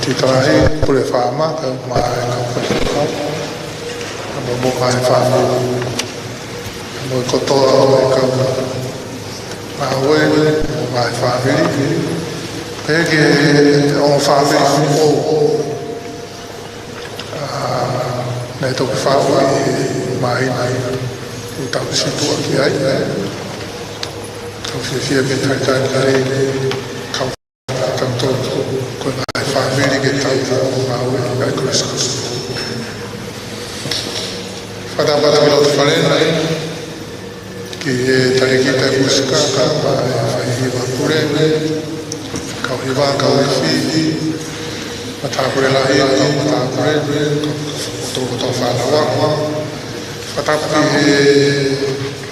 Tiutalahí, Pule Faama, pea mo e kau faifekau, mo e ngaahi fāmili, mo e kotoa ʻo e kau ngāue, mo e ngaahi fāmili, pea ki he ongo fāmili foʻou, ʻa, naʻe toki faʻu ʻi he māhina ʻoku tau sio atu ki ai. Tau fiefia mei he talitali lelei kau tau tō, ko e ngaahi fāmili ke tau ngāue ʻaki ʻa e Kilisimasi. Fakatapu atu ki loto fale na, ki he talēkita ʻo e mūsika, kae ʻumaʻā e faihiva pule, kau hiva, kau ifi, matāpule lahi, kau matāpule, kau, kau, kau fānau. Fakatapu ki he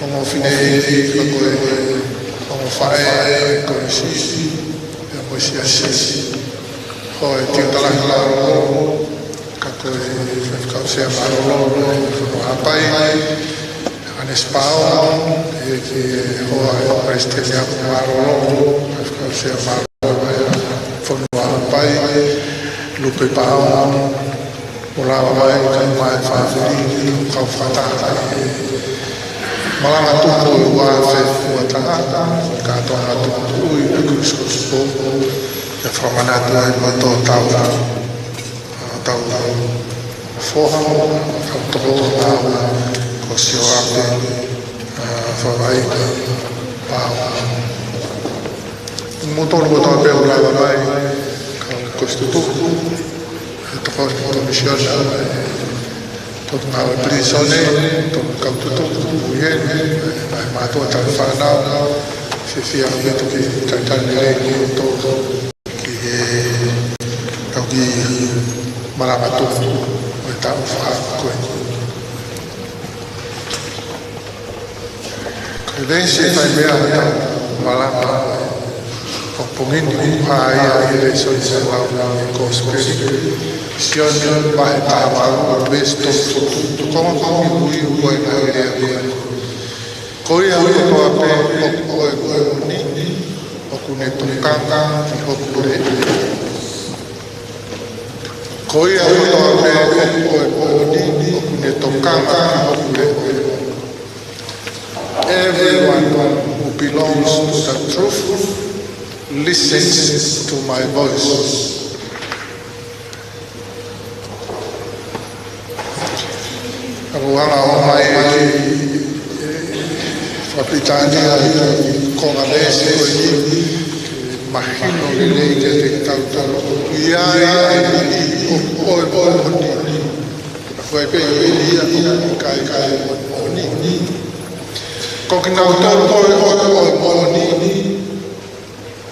ongo fineʻeiki, ka ko e ongo faʻē, ko e siʻi, pea mo e siasi. Ko e Tiutalahi Mālōlō, ka ko e Faifekau Sea Mālōlō ʻo e Fonua Haʻapai, ʻAnesi Paongo, ʻEiki Hoa ʻo e Palesiteni Apu Mālōlō, Faifekau Sea Mālōlō ʻo e Fonua Haʻapai, Lupe Paongo, ʻo lava mai kae ʻumaʻā e fāmili, kau fakataha ʻi he malanga tupu ʻo e ua afe ua taha, kātoanga tuʻutuʻuni ʻa e Kilisimasi Foʻou, ʻo fakamanatu ai mo tō tau, tau foha, tau tokoua, ko Sioape, ʻa, Favaʻi, Paongo. Mo tolu kotoa pē ʻoku lava mai, kau kosipeli tutuku, ʻa e tokoni Komisiona, ʻa e Potungāue Pilīsone, tokoni kau tutuku, ʻa e, ʻa e mātuʻa, tauhi fānau, fiefia ʻaupito ki he talitali lelei ʻoku tō ki he tau kiʻi malanga tupu ʻo e taʻu fā ko eni. Ko e veesi fai meʻa ʻo ʻetau malanga ʻo e pongipongi ni, ʻoku hā ia ʻi he lēsoni naʻe lau ʻi he Kosipeli, Sione vahe taha valu, veesi tolu fitu, ko e konga ko ē ʻoku ui ko e ngaahi lea ko ē. Ko ia kotoa pē ʻoku ʻoemoʻoni, ʻoku ne tokanga ki hoku leʻo. Ko ia kotoa pē ʻoku ʻoemoʻoni, ʻoku ne tokanga ki hoku leʻo. Everyone who belongs to the truth listens to my voice. ʻOku ou hanga ʻo ʻomai e kiʻi fakapilitānia ʻi he konga veesi ko eni, ke mahino lelei kiate kitautolu ʻoku ʻi ai ʻa e niʻihi ʻoku ʻoemoʻoni. Ka ʻoku ʻi ai pē ʻa e niʻihi ʻoku ʻikai ʻoemoʻoni. Ko kinautolu ko ē ʻoku ʻoemoʻoni,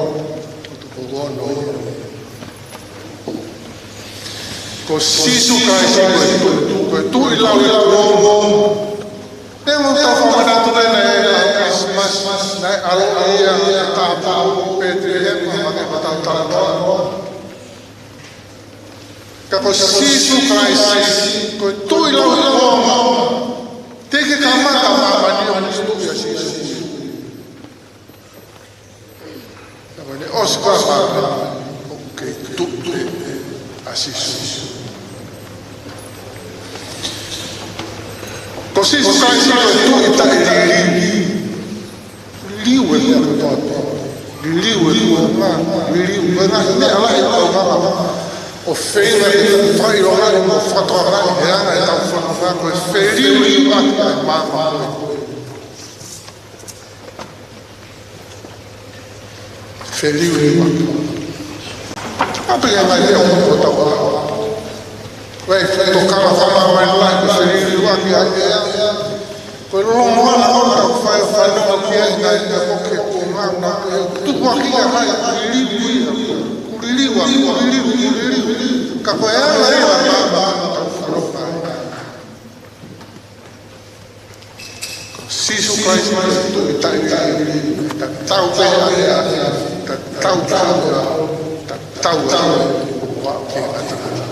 ko e tuʻi ono. Ko Sīsū Kalaisi ko e tuʻi, ko e tuʻi lauikuonga. Neongo ʻetau fakamanatu ʻeni ʻa e Christmas, naʻe ʻalu ia ki he tāupoʻou Petelihema, hangē ko ʻetau talanoa. Ka ko Sīsū Kalaisi, ko e tuʻi lauikuonga. Teʻeki ke kamata māmani ʻo musuki ʻa Sīsū. Ka ko ʻene ʻosi ko ia ʻa māmani, ʻoku kei tuʻu pē ʻa Sīsū. Ko Sīsū Kalaisi ko e tuʻi taʻeliliu. Liliu e meʻa kotoa pē. Liliu e kuonga, liliu e ngaahi meʻa lahi ʻoku ʻaonga ʻo feinga ke fakaʻilongaʻi mo fakatokangaʻi ʻe he anga ʻetau fononga ko e feliliuaki ʻa e maama ko ē. Feliliuaki. ʻA pē ke ngaahi meʻa ʻoku tau ʻaonga. Ko e tokanga fakamāmani lahi ko e feliliuaki ʻa e ʻea. Ko e longoaʻa ʻoku tau fai ʻo fanongo ki ai, ngaahi meʻa ko ē ʻoku ʻaonga, ʻoku tukuakiʻi ʻa e liliu ia. Kuo liliu ʻa, kuo liliu, kuo liliu. Ka ko e anga ia ʻa e maama ʻoku tau fanongo ai. Sīsū Kalaisi ko e tuʻi taʻeliliu, tatau pē ʻa e ʻea, tatau pē ʻa e ʻea, tatau pē ʻa e ʻea.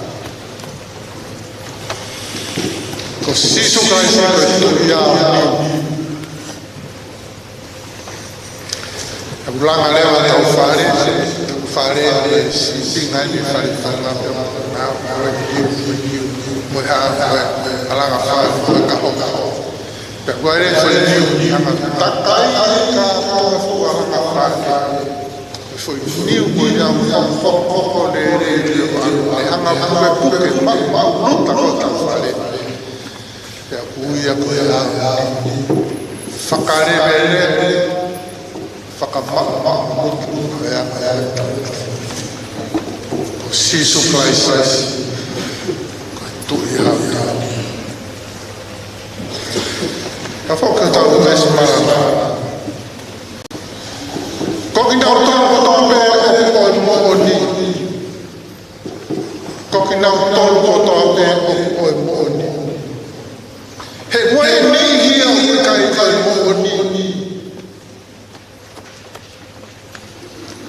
Ko Sīsū Kalaisi ko e tuʻi aoniu. ʻOku langa leva ʻetau fale, ʻetau fale ʻi he sīpinga ʻi he fale fanga pea mo e ngaahi ʻū niu, niu, mo e hā, mo e alanga fale, mo e kahokaho. Pea ko e lele fale niu, hanga takai ka ko e fuʻu alanga fale. Ko e foʻi niu ko ia ʻoku fakapoko lelei ʻi he vanu, ʻe hanga pukepuke maʻu, maʻu luta ko ʻetau fale. Pea ʻoku ui ia ko e aoniu. Fakaleveleva, fakamaʻumaʻu, ʻa e ʻAlo ʻo Sīsū Kalaisi, ko e Tuʻi ʻo e ʻOtua. Ka foki ʻetau veesi malanga. Ko kinautolu kotoa pē ʻoku ʻo e moʻoni. Ko kinautolu kotoa pē ʻoku ʻo e moʻoni. He ko e niʻihi ia ʻoku ʻikai ko e moʻoni.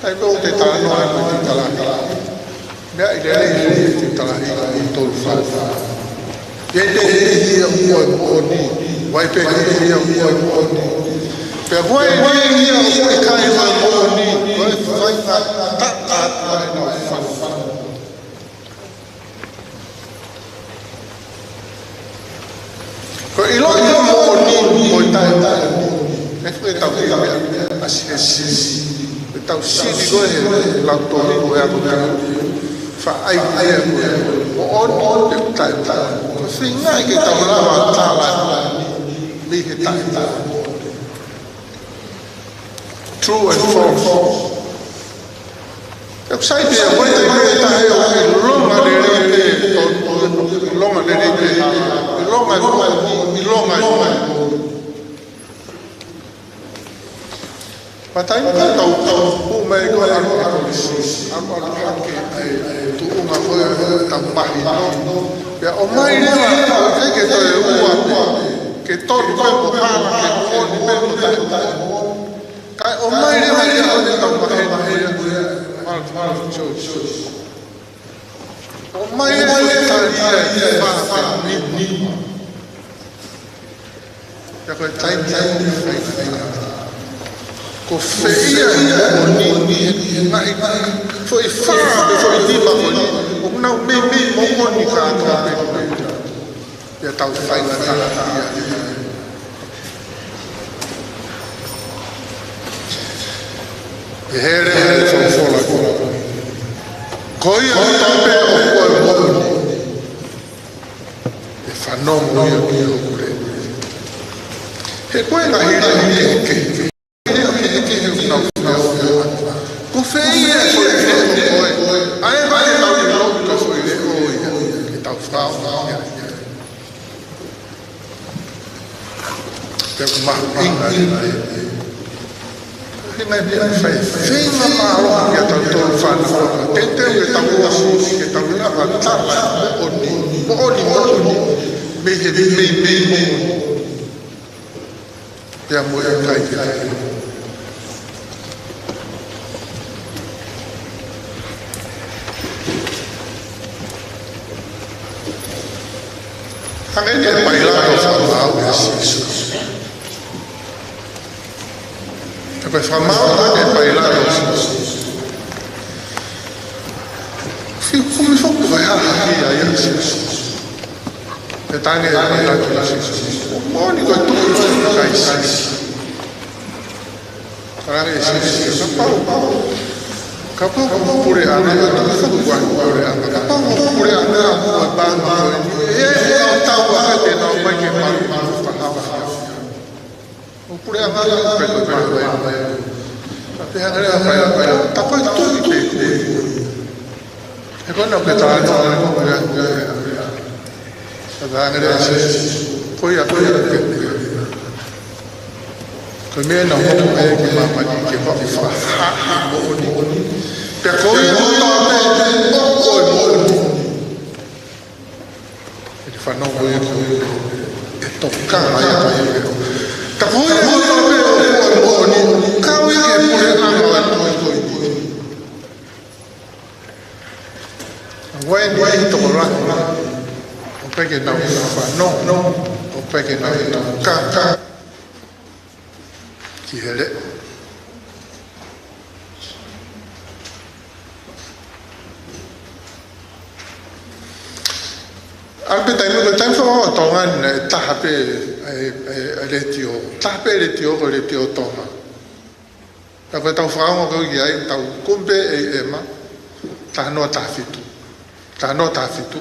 Taimi ʻoku te talanoa ai mo e tiutalanoa. Meʻa ʻi lelei ʻi he tiutalanoa ʻi tolu fā. Ko e niʻihi ia ʻoku ʻo e moʻoni. Ko e niʻihi ia ʻoku ʻo e moʻoni. Pea ko e niʻihi ia ʻoku ʻikai ko e moʻoni. Ko e faingataʻa ʻa e ʻOtua. Ko e ʻilo ʻi he moʻoni mo e taʻemoʻoni. ʻE fuʻu tau ʻi he meʻa ʻa Sēsū. ʻE tau sili ko e he lau tolu ko e ako ka faʻa ʻai ʻa e moʻoni mo e taʻemoʻoni. Ko e feinga ke tau lava tala mei he taʻemoʻoni. True and false. ʻOku sai pē, ʻoku ʻi ai e taha ʻoku ʻilonga lelei pē, ʻilonga lelei pē, ʻilonga, ʻilonga. Pea taimi ko ē tau, tau hū mai ko e ʻalu, ʻalu, ʻalu, ʻalu hake ʻa e tuʻunga ko ē ʻetau mahino. Pea ʻomai leva, ʻoku ʻikai ke toe ua pē, ke tolu pē mo hana, ke moʻoni pē mo taʻemoʻoni. Kae ʻomai leva ia ʻo e tau maheni ko ia, Martin Luther George. ʻOmai ia ʻo e tali ia ʻi he fā pē nima. Pea ko e taimi ia ʻoku fai ai. Ko fē ia ʻe moʻoni ʻi he ngaahi foʻi fā pe foʻi nima ko eni. ʻOku nau meimei moʻoni kātoa pē. Pea tau faingataʻaʻia. ʻI he lea ʻa e folofola ko ia. Ko ia kotoa pē ʻoku ʻo e moʻoni. ʻE fanongo ia ki hoku leʻo. He ko e ngaahi leʻo kehekehe. Ko fē ia ʻe foʻi leʻo ko ē? ʻA e vaʻe tau ʻilo ko e foʻi leʻo ia. Ke tau fakaongo ia. Pea ʻoku mahuʻinga ia. He ngaahi meʻa fai. Feinga mālohi kia tautolu fānau. Teuteu ke tau ʻosi ke tau lava tala moʻoni. Moʻoni, moʻoni. Mei he, mei, mei, mei moʻoni. Pea mo e kai ke kai. Hangē ko e Pailato fakamaau ʻa Sīsū. Ko e fakamaau ʻa e Pailato ʻa Sīsū. Fekumi foki ko e hā e hā ʻa Sīsū. Pea talaange ʻe Pailato kia Sīsū, moʻoni ko e tuʻi ʻo e kakai Siu. Talaange ʻe Sīsū, kapau, kapau ko e puleʻanga, ʻe tuʻi foki ko e puleʻanga. Kapau ko e puleʻanga ʻo e pāma ko eni, ʻe, ʻe tau ʻa te nau mai ke malu, malu fakahau. ʻO puleʻanga ia ʻoku pehē ko e pehē. Pea pehē ange leva ʻe Pailato, tā ko e tuʻi pē ko ē. He ko ena pē tā no, no, no, no, no. Pea pehē ange leva ʻe Sīsū, ko ia, ko ia, ko ia. Ko e meʻa naʻa ku ʻomai ki māmani ke faʻa fakahā ʻa e moʻoni. Pea ko ia kotoa pē ʻoku ʻo e moʻoni. ʻE fanongo ia ki he ʻe tokanga ia ki he. Tā ko ia kotoa pē ʻoku ʻo e moʻoni, kau ia ki he puleʻanga ʻo e tuʻi ko eni. ʻA e niʻihi tokolahi, ʻoku ʻikai ke nau fanongo, ʻoku ʻikai ke nau tokanga ki he leʻo. ʻAlu pē taimi, ko e taimi fakaʻofoʻofa ʻo Tonga ni, ʻe taha pē ʻa e, ʻa e, ʻa e letiō, taha pē letiō ko e Letiō Tonga. Tā ko e tau fakaongo ko ē ki ai, tau kumi pē ʻe ʻEma, taha noa taha fitu. Taha noa taha fitu,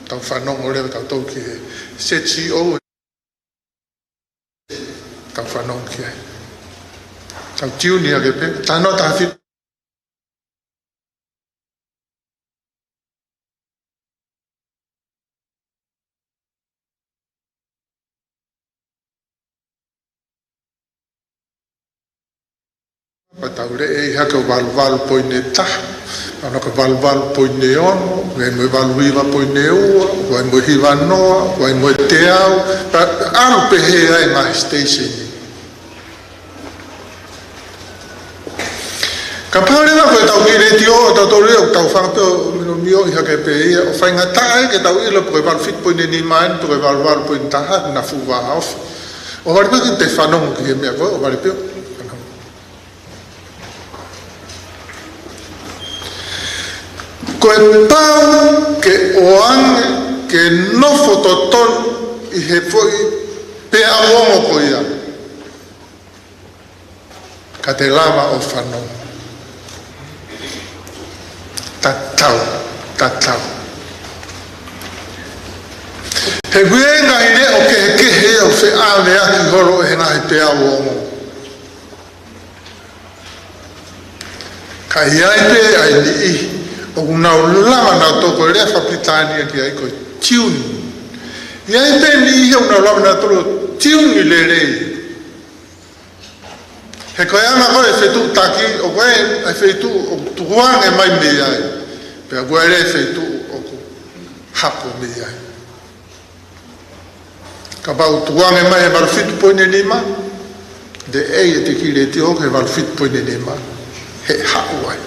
tau fanongo leva tautolu ki he Z C O. Tau fanongo ki ai. Tau tiuni hake pē, talanoa taha fitu. Pea tau leʻei hake ʻo valuvalu poini taha, ʻalu hake valuvalu poini ono, ʻoku ʻi ai mo e valuhiva poini ua, ʻoku ʻi ai mo e hiva noa, ʻoku ʻi ai mo e teau, pea ʻalu pehē ai e ngaahi station. Kapau leva ko ʻetau kiʻi letiō ʻo tautolu ia, ʻoku tau fanga pē ʻo miomioʻi hake pē ia, ʻo faingataʻa ai ke tau ʻilo pe ko e valu fitu poini nima eni, pe ko e valuvalu poini taha, naʻa fuʻu vāofi. ʻOhovale pē ke te fanongo ki he meʻa ko ē, ʻohovale pē ʻo fanongo. Ko e pau ke ʻoange ke nofo totonu ʻi he foʻi peau ongo ko ia, ka te lava ʻo fanongo. Tatau, tatau. He ʻoku ʻi ai e ngaahi leʻo kehekehe ʻoku feʻaveaki holo ʻe he ngaahi peau ongo. Ka ʻi ai pē ʻa e niʻihi ʻoku nau lava nautolu, ko e lea fakapilitānia ki ai ko e tune. ʻI ai pē niʻihi ʻoku nau lava nautolu ʻo tune lelei. He ko e anga ko ē e fetuʻutaki, ʻoku ʻi ai e feituʻu ʻoku tukuange mai mei ai, pea ʻoku ʻi ai e feituʻu ʻoku hapo mei ai. Kapau ʻoku tukuange mai he valu fitu poini nima, leʻei ʻete kiʻi letiō ki he valu fitu poini nima, he ʻe haʻu ai.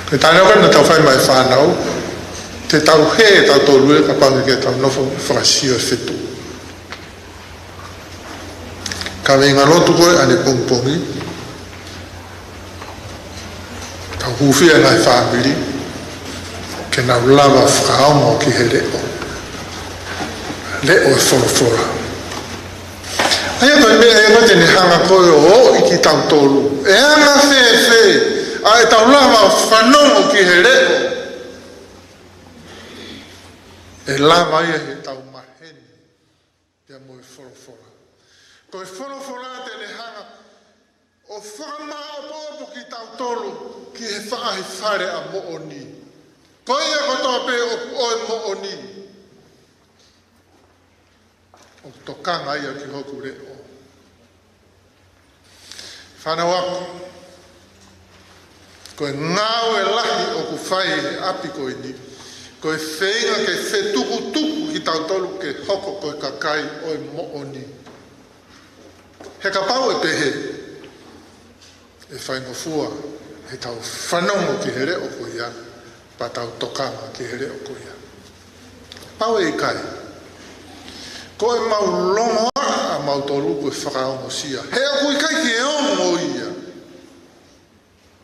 Ko e talanoa ko ē naʻa tau fai maʻa e fānau, te tau hē tautolu ē kapau ʻoku ʻikai ke tau nofo ʻo fakasio e fetuʻu. Kaveinga lotu ko ē ʻanepongipongi, tau hūfia e ngaahi fāmili ke nau lava ʻo fakaongo ki he leʻo, leʻo e folofola. ʻA ia ko e meʻa ia ko ē te ne hanga ko ē ʻo ʻoʻi kitautolu. ʻE anga fēfē ʻa ʻetau lava ʻo fanongo ki he leʻo, ʻe lava ia heʻetau maheni pea mo e folofola. Ko e folofola te ne hanga ʻo fakamāʻopoʻopo kitautolu ki he faʻahi fale ʻa moʻoni. Ko ia kotoa pē ʻoku ʻo e moʻoni, ʻoku tokanga ia ki hoku leʻo. Fānau ako, ko e ngāue lahi ʻoku fai he ʻapi ko eni, ko e feinga ke fetukutuku kitautolu ke hoko ko e kakai ʻo e moʻoni. He kapau ʻe pehē, ʻe faingofua heʻetau fanongo ki he leʻo ko ia, pea tau tokanga ki he leʻo ko ia. Pau ʻe ʻikai. Ko ʻemau longoaʻa ʻa mautolu ko e fakaongosia. He ʻoku ʻikai ke ongo ia.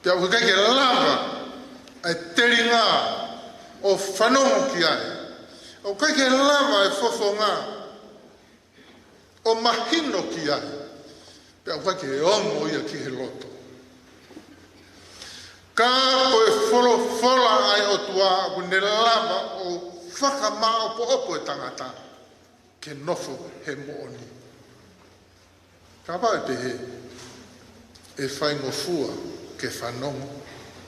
Pea ʻoku ʻikai ke lava ʻa e telinga ʻo fanongo ki ai. ʻOku ʻikai ke lava ʻa e fofonga ʻo mahino ki ai. Pea ʻoku ʻikai ke ongo ia ki he loto. Ka ko e folofola ʻa e ʻOtua ʻoku ne lava ʻo fakamāʻopoʻopo e tangata ke nofo he moʻoni. Kapau ʻe pehē, ʻe faingofua ke fanongo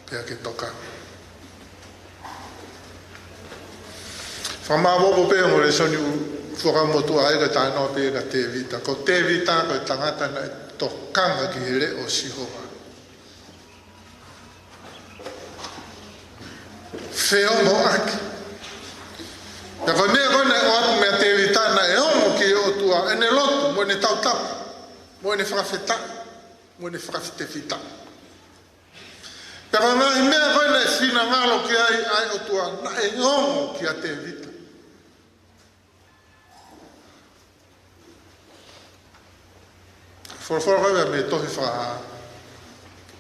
pea ke tokanga. Fakamāʻopoʻopo pē ʻa e lēsoni ʻoku fakamotuʻa ai, ko e talanoa pē kia Tēvita. Ko Tēvita ko e tangata naʻe tokanga ki he leʻo ʻo Sihova. Feongoʻaki. Pea ko e meʻa ko ē naʻe ʻoatu meia Tēvita, naʻe ongo ki he ʻOtua ʻene lotu mo ʻene tautapa, mo ʻene fakafetaʻi, mo ʻene fakafitefitaʻi. Pea ko e ngaahi meʻa ko ē naʻe finangalo ki ai ʻa e ʻOtua, naʻe ongo kia Tēvita. Folofola ko ē mei he tohi Fakahā,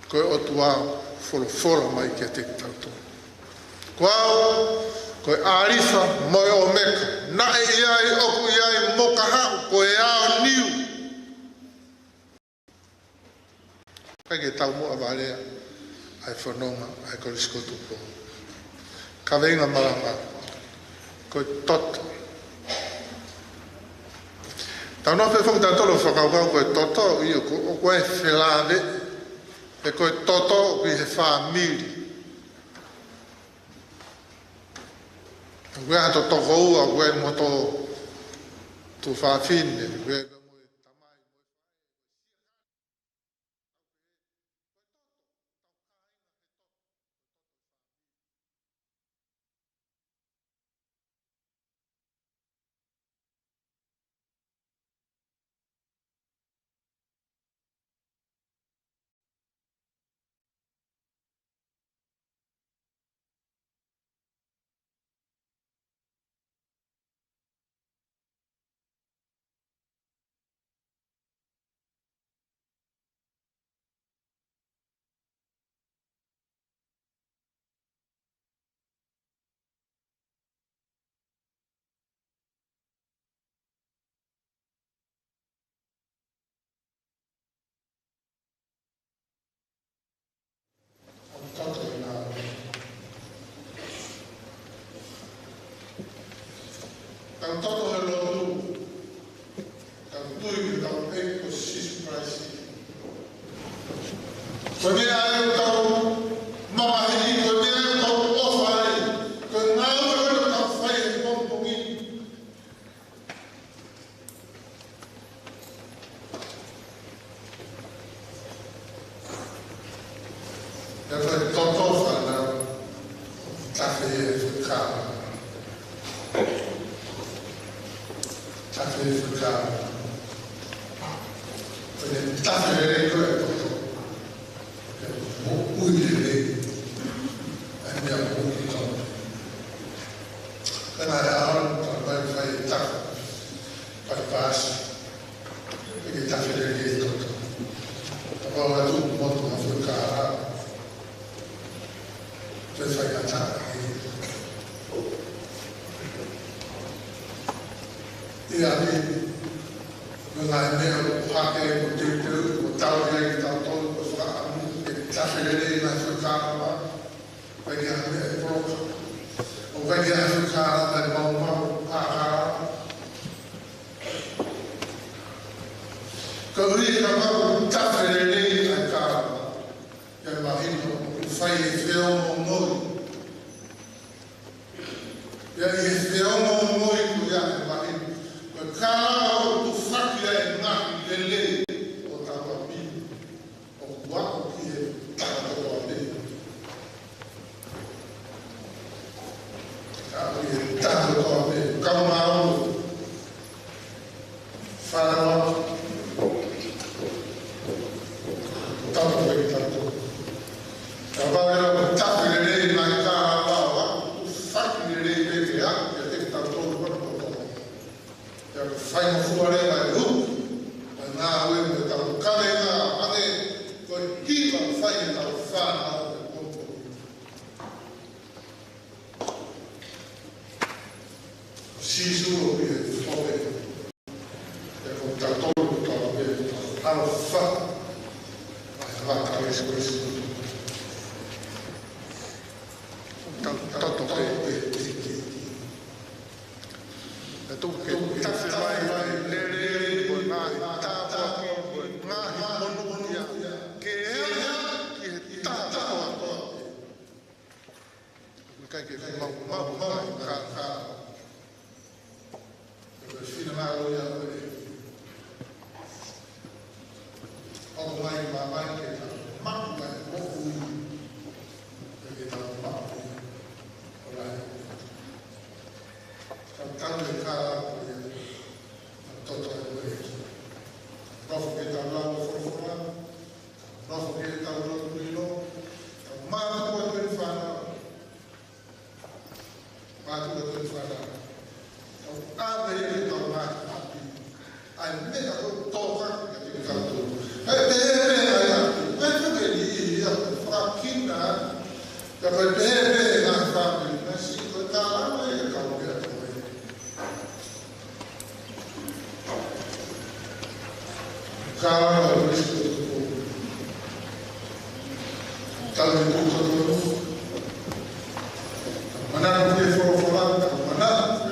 ko e ʻOtua folofola mai kiate kitautolu. Ko au, ko e ʻĀlifa mo e ʻŌmeka, naʻe ʻi ai, ʻoku ʻi ai, mo ka haʻu, ko e aoniu. ʻIkai ke taumuʻa valea ʻa e fononga ʻa e Kolisi ko Tupou. Kaveinga malanga. Ko e toto. Tau nofo pē foki tautolu ʻo fakakaukau ko e toto, ʻio, ko, ʻoku ʻi ai e felāveʻi, he ko e toto ʻoku ʻi he fāmili. ʻOku ʻi ai ha toto ko ua, ʻoku ʻi ai mo e tuofāfine, ʻoku ʻi ai mo e tamai. Tau toto he lotu. Tau tui ki heʻetau ʻEiki ko Sīsū Kalaisi. Ko e meʻa ia ʻoku tau mamahiʻi, ko e meʻa ia ʻoku tau ʻofa ai, ko e ngāue ʻoku tau fai he pongipongi. Pea ko e toto, fānau, tafe e fuka. Tafe e fuka. Ko e tafe lelei ko e toto. Pea moʻui lelei. ʻA e meʻa moʻui tonu. Pea naʻe ʻalu, pea fai e tafe. Fai paasi. Pea ke tafe lelei e toto. Kapau ʻe tuku motu ha fuka. Te fai ʻatā. ʻIa, ʻi he ngaahi meʻa ʻoku hake, ʻoku teuteu, ʻoku tau ʻi ai kitautolu, ʻoku fakaʻamu ke tafe lelei e ngaahi fuka. ʻOku ʻikai ke ʻi ai ha meʻa ʻe poloka. ʻOku ʻikai ke ʻi ai ha fuka ʻe maumau, ʻa, ʻa. Koeʻuhi kapau ʻoku tafe lelei ʻa e kālanga, ʻe mahino ʻoku fai e feongoongoi. Pea ʻi he feongoongoi ko ia ʻe mahino ko e kālanga ʻoku tufaki ai e ngaahi lelei ʻo hotau ʻapi. ʻOku aʻu ki he taha kotoa pē. Aʻu ki he taha kotoa pē. Kau mālō. Fānau. Tau pē tautolu. Kapau ʻe ʻalu ʻo tafe lelei mai kālanga, ʻoku tufaki lelei pē ke aʻu kiate kitautolu kotoa. Pea ko e faingofua leva e uku ʻa e ngāue mo ʻetau kavenga ʻange ko e hiva fai ʻetau fānau he pongipongi. Sīsū ʻoku ʻi he fohe. Pea ko kitautolu ʻoku tau pē ʻoku tau ʻaloʻofa. ʻA e vaka ʻo Sīsū. Tau, tau, tau, tau, tau, tau. ʻE tuku ke tafe mai e lelei mo e ngaahi tāpuaki mo e ngaahi monūʻia ke aʻu ki he taha kotoa pē. ʻOku ʻikai ke mau, mau, mau, ka, ka. Ko e finangalo ia ʻo e ʻOku mai, mai, mai ke tau maʻu mai moʻui. Ke tau maʻu ia. ʻO lahi. Tau tau e kālanga ko ia. Tau toto e moʻui. Nofo ke tau lau folofola. Nofo ke tau lau tuʻilo. Tau mātuʻaki e fānau. Mātuʻaki e fānau. Tau ʻave ʻi hotau ngaahi ʻapi ʻa e meʻa ʻoku tōkaki kiate kitautolu. Pea pehē pē ʻa e ʻapi. Pea pehē pē ʻi he ʻapi. Fakakina. Pea pehē pē ʻa e fāmili. Naʻe siʻi ko e tālama ia ka o ia ko e Ka ʻo Kalaisi ko e tupu. Tau ni tupu tupu. Manatu ki he folofola, manatu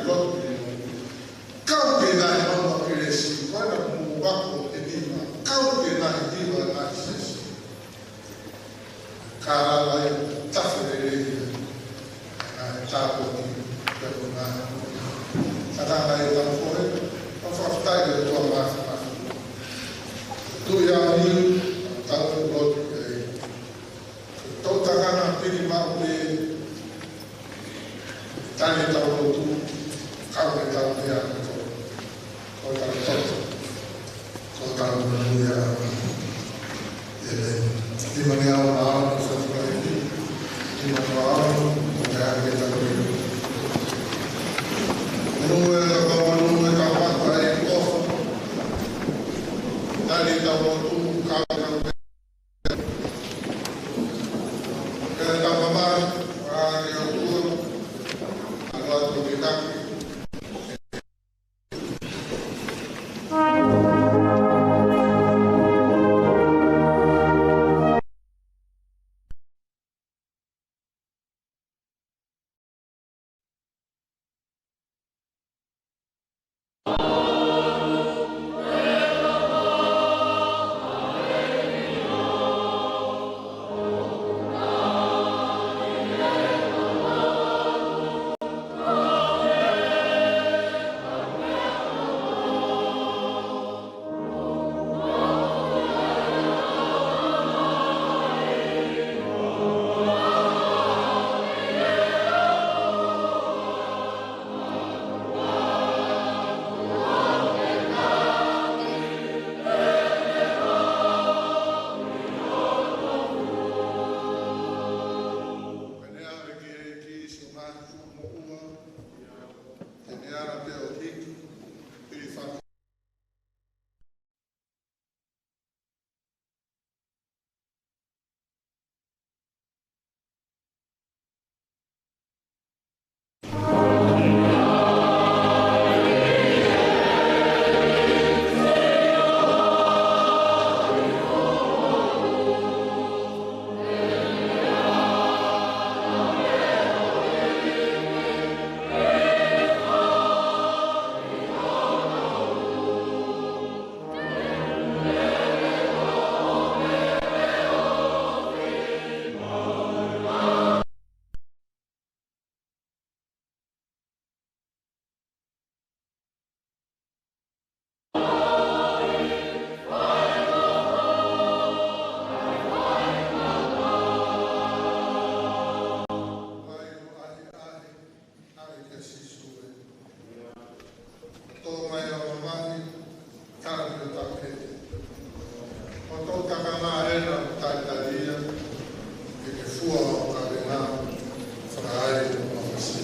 Ka tau ʻai ʻetau fohe, ʻo fakafetaʻi ki he ʻOtua Māfimafi. Tuʻi ʻaho ni, tau lotu ki ai. Tau takanga pili maʻu pē, tali ʻetau lotu, kau ʻetau meʻa kotoa. Ko ʻetau toto. Ko ʻetau meʻa. ʻĒmeni. Nima ngeau mā ono, sa fai. Nima ngeau mā ono, ʻo ka ke tau meʻa. Nue ka kau nue ka papa e kofa. Tali ʻetau lotu, kau ʻetau meʻa. Pea ne ʻave ki he ʻEiki siʻo ngaahi fuʻu moʻua, te ne ala pē ʻo hiki, pili faka- ʻAi kia Sīsū ē. Tō mai ʻa e mamahi, tala ki hotau heni. ʻO tau takanga ena, talitali ia, ke ke fua ʻo kavenga, fakaʻai ʻo mafasi.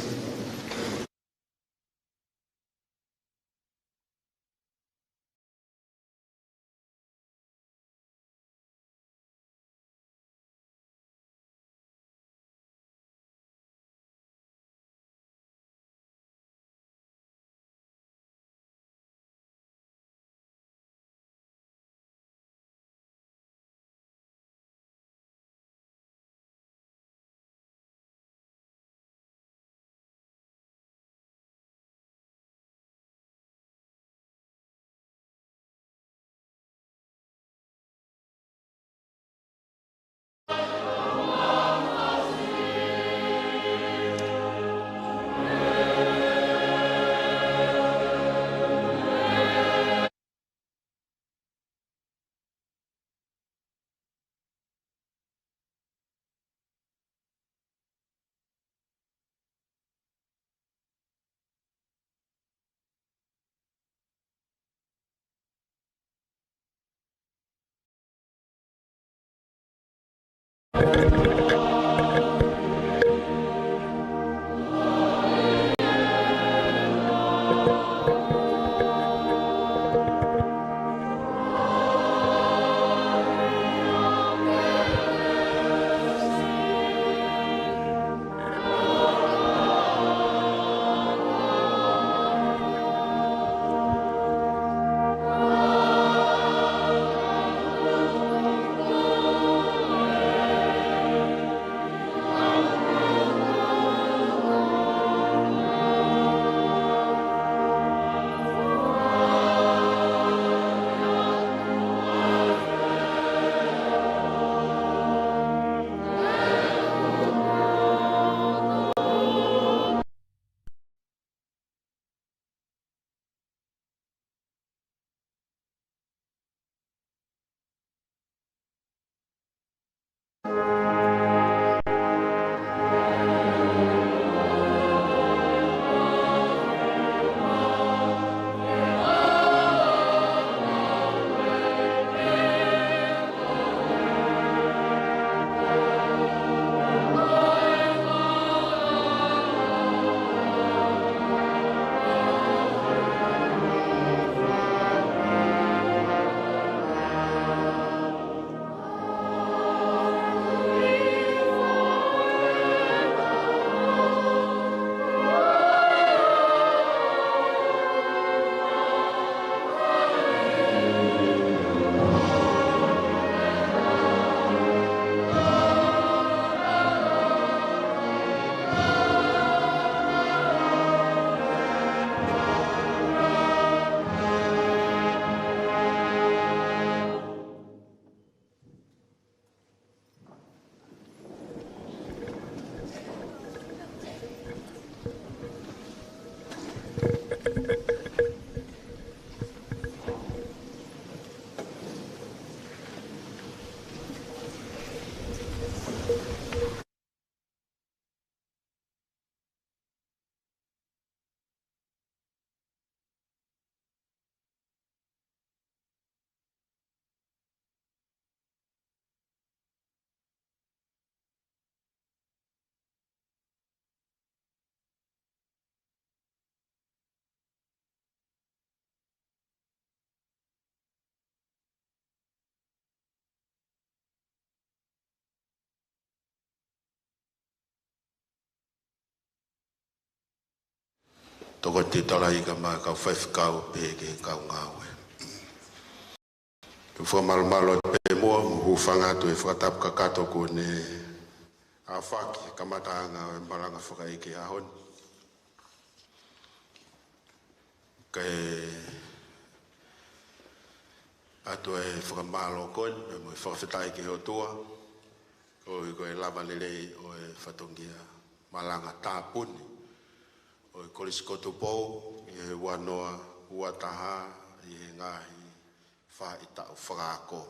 Tokoni Tiutalai kae ʻumaʻā e kau faifekau pehē ki he kau ngāue. Ke u fakamālō atu pē muʻa, mo hūfanga atu he fakatapu kakato kuo ne ʻafaki he kamataʻanga ʻo e malanga fakaʻeiki he ʻaho ni. Kae ʻoatu e fakamālō ko eni, pea mo e fakafetaʻi ki he ʻOtua, koeʻuhi ko e lava lelei ʻo e fatongia malanga tāpuni ʻo e Kolisi ko Tupou ʻi he ua noa ua taha ʻi he ngaahi faʻahitaʻu fakaako.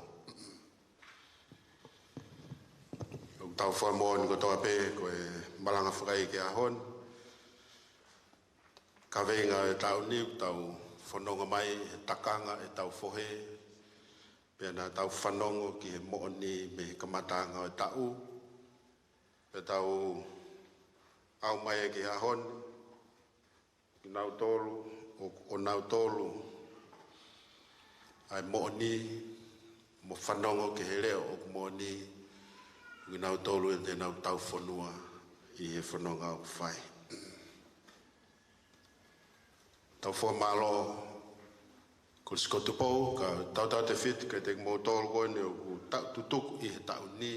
ʻOku tau fakamoʻoni kotoa pē ko e malanga fakaʻeiki he ʻaho ni, kaveinga ʻo e taʻu ni, ʻoku tau fononga mai he takanga ʻetau fohe, pea naʻa tau fanongo ki he moʻoni mei he kamataʻanga ʻo e taʻu, pea tau aʻu mai ki he ʻaho ni, kinautolu, ʻo, ʻonautolu ʻa e moʻoni, mo fanongo ki he leʻo ʻoku moʻoni, kinautolu ʻe te nau tau fonua ʻi he fononga ʻoku fai. Tau fakamālō Kolisi ko Tupou, kae tautautefito kiate kimoutolu ko eni ʻoku tau tutuku ʻi he taʻu ni.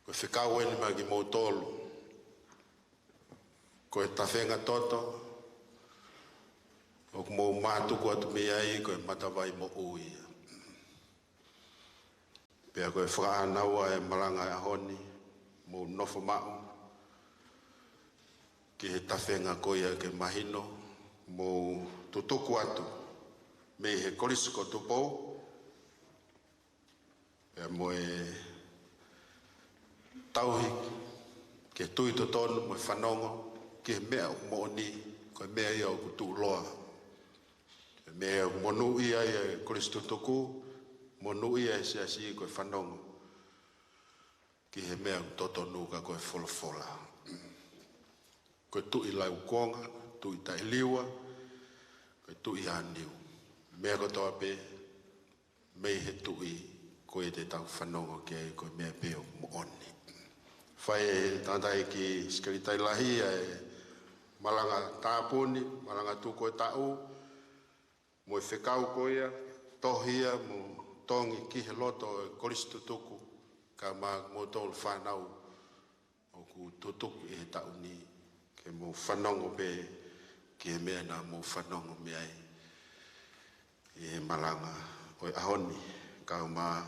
Ko e fekau eni maʻa kimoutolu. Ko e tafenga toto ʻoku mou mātuku atu mei ai ko e matavai moʻui ia. Pea ko e fakaʻānaua e malanga he ʻaho ni, mou nofo maʻu ki he tafenga ko ia ke mahino, mou tutuku atu mei he Kolisi ko Tupou, pea mo e tauhi ke tui totonu mo e fanongo ki he meʻa ʻoku moʻoni, ko e meʻa ia ʻoku tuʻuloa. Ko e meʻa ʻoku monūʻia ai e Kolisi Tutuku, monūʻia e siasi ko e fanongo ki he meʻa ʻoku totonu ka ko e folofola. Ko e tuʻi laukonga, tuʻi taʻeliua, ko e tuʻi ʻāniu. Meʻa kotoa pē, mei he tuʻi ko ia te tau fanongo ki ai ko e meʻa pē ʻoku moʻoni. Fai ʻe he tangataʻeiki sekelitali lahi ʻa e malanga tāpuni, malanga tuku e taʻu, mo e fekau ko ia, tohi ia mo tongi ki he loto ʻo e Kolisi Tutuku, kae ʻumaʻā kimoutolu fānau ʻoku tutuku ʻi he taʻu ni, ke mou fanongo pē ki he meʻa naʻa mou fanongo mei ai ʻi he malanga ʻo e ʻaho ni, kae ʻumaʻā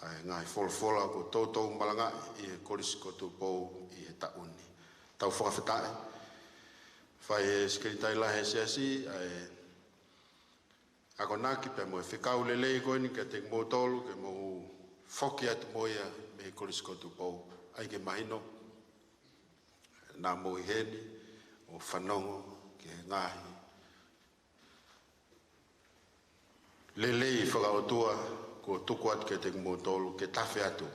ʻa e ngaahi folofola kuo toutou malangaʻi ʻi he Kolisi ko Tupou ʻi he taʻu ni. Tau fakafetaʻi. Fai ʻe he sekelitali lahi he siasi ʻa e akonaki pea mo e fekau lelei ko eni kiate kimoutolu ke mou foki atu mo ia mei he Kolisi ko Tupou. ʻAi ke mahino naʻa mou ʻi heni ʻo fanongo ki he ngaahi lelei fakaʻotua kuo tuku atu kiate kimoutolu ke tafe atu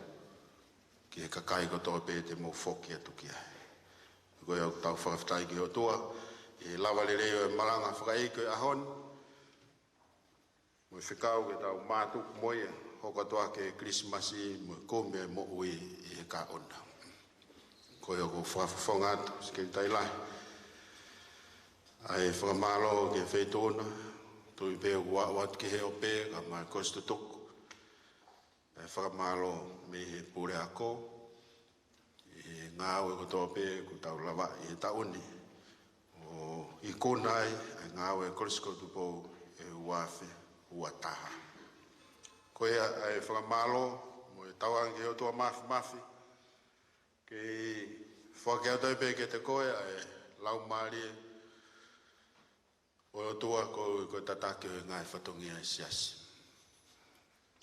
ki he kakai kotoa pē te mou foki atu ki ai. Ko ia ʻoku tau fakafetaʻi ki he ʻOtua ʻi he lava lelei ʻo e malanga fakaʻeiki he ʻaho ni, mo e fekau ke tau mātuku mo ia, hoko atu ʻa e Kilisimasi mo e kumi e moʻui ʻi he kaʻona. Ko ia ʻoku ou fakafofonga atu, sekelitali lahi, ʻa e fakamālō ki he feituʻu na, tui pē ʻoku aʻu atu ki he ope, kae ʻumaʻā e Kolisi Tutuku, ʻa e fakamālō mei he puleako, ʻi he ngāue kotoa pē kuo tau lavaʻi he taʻu ni, ʻo ikuna ai ʻa e ngāue Kolisi ko Tupou ʻi he ua afe ua taha. Ko ia ʻa e fakamālō mo e tauange ki he ʻOtua Māfimafi, kei foaki atu ai pē kiate koe ʻa e Laumālie ʻo e ʻOtua ko, ko e tataki ʻo e ngaahi fatongia ʻa e siasi.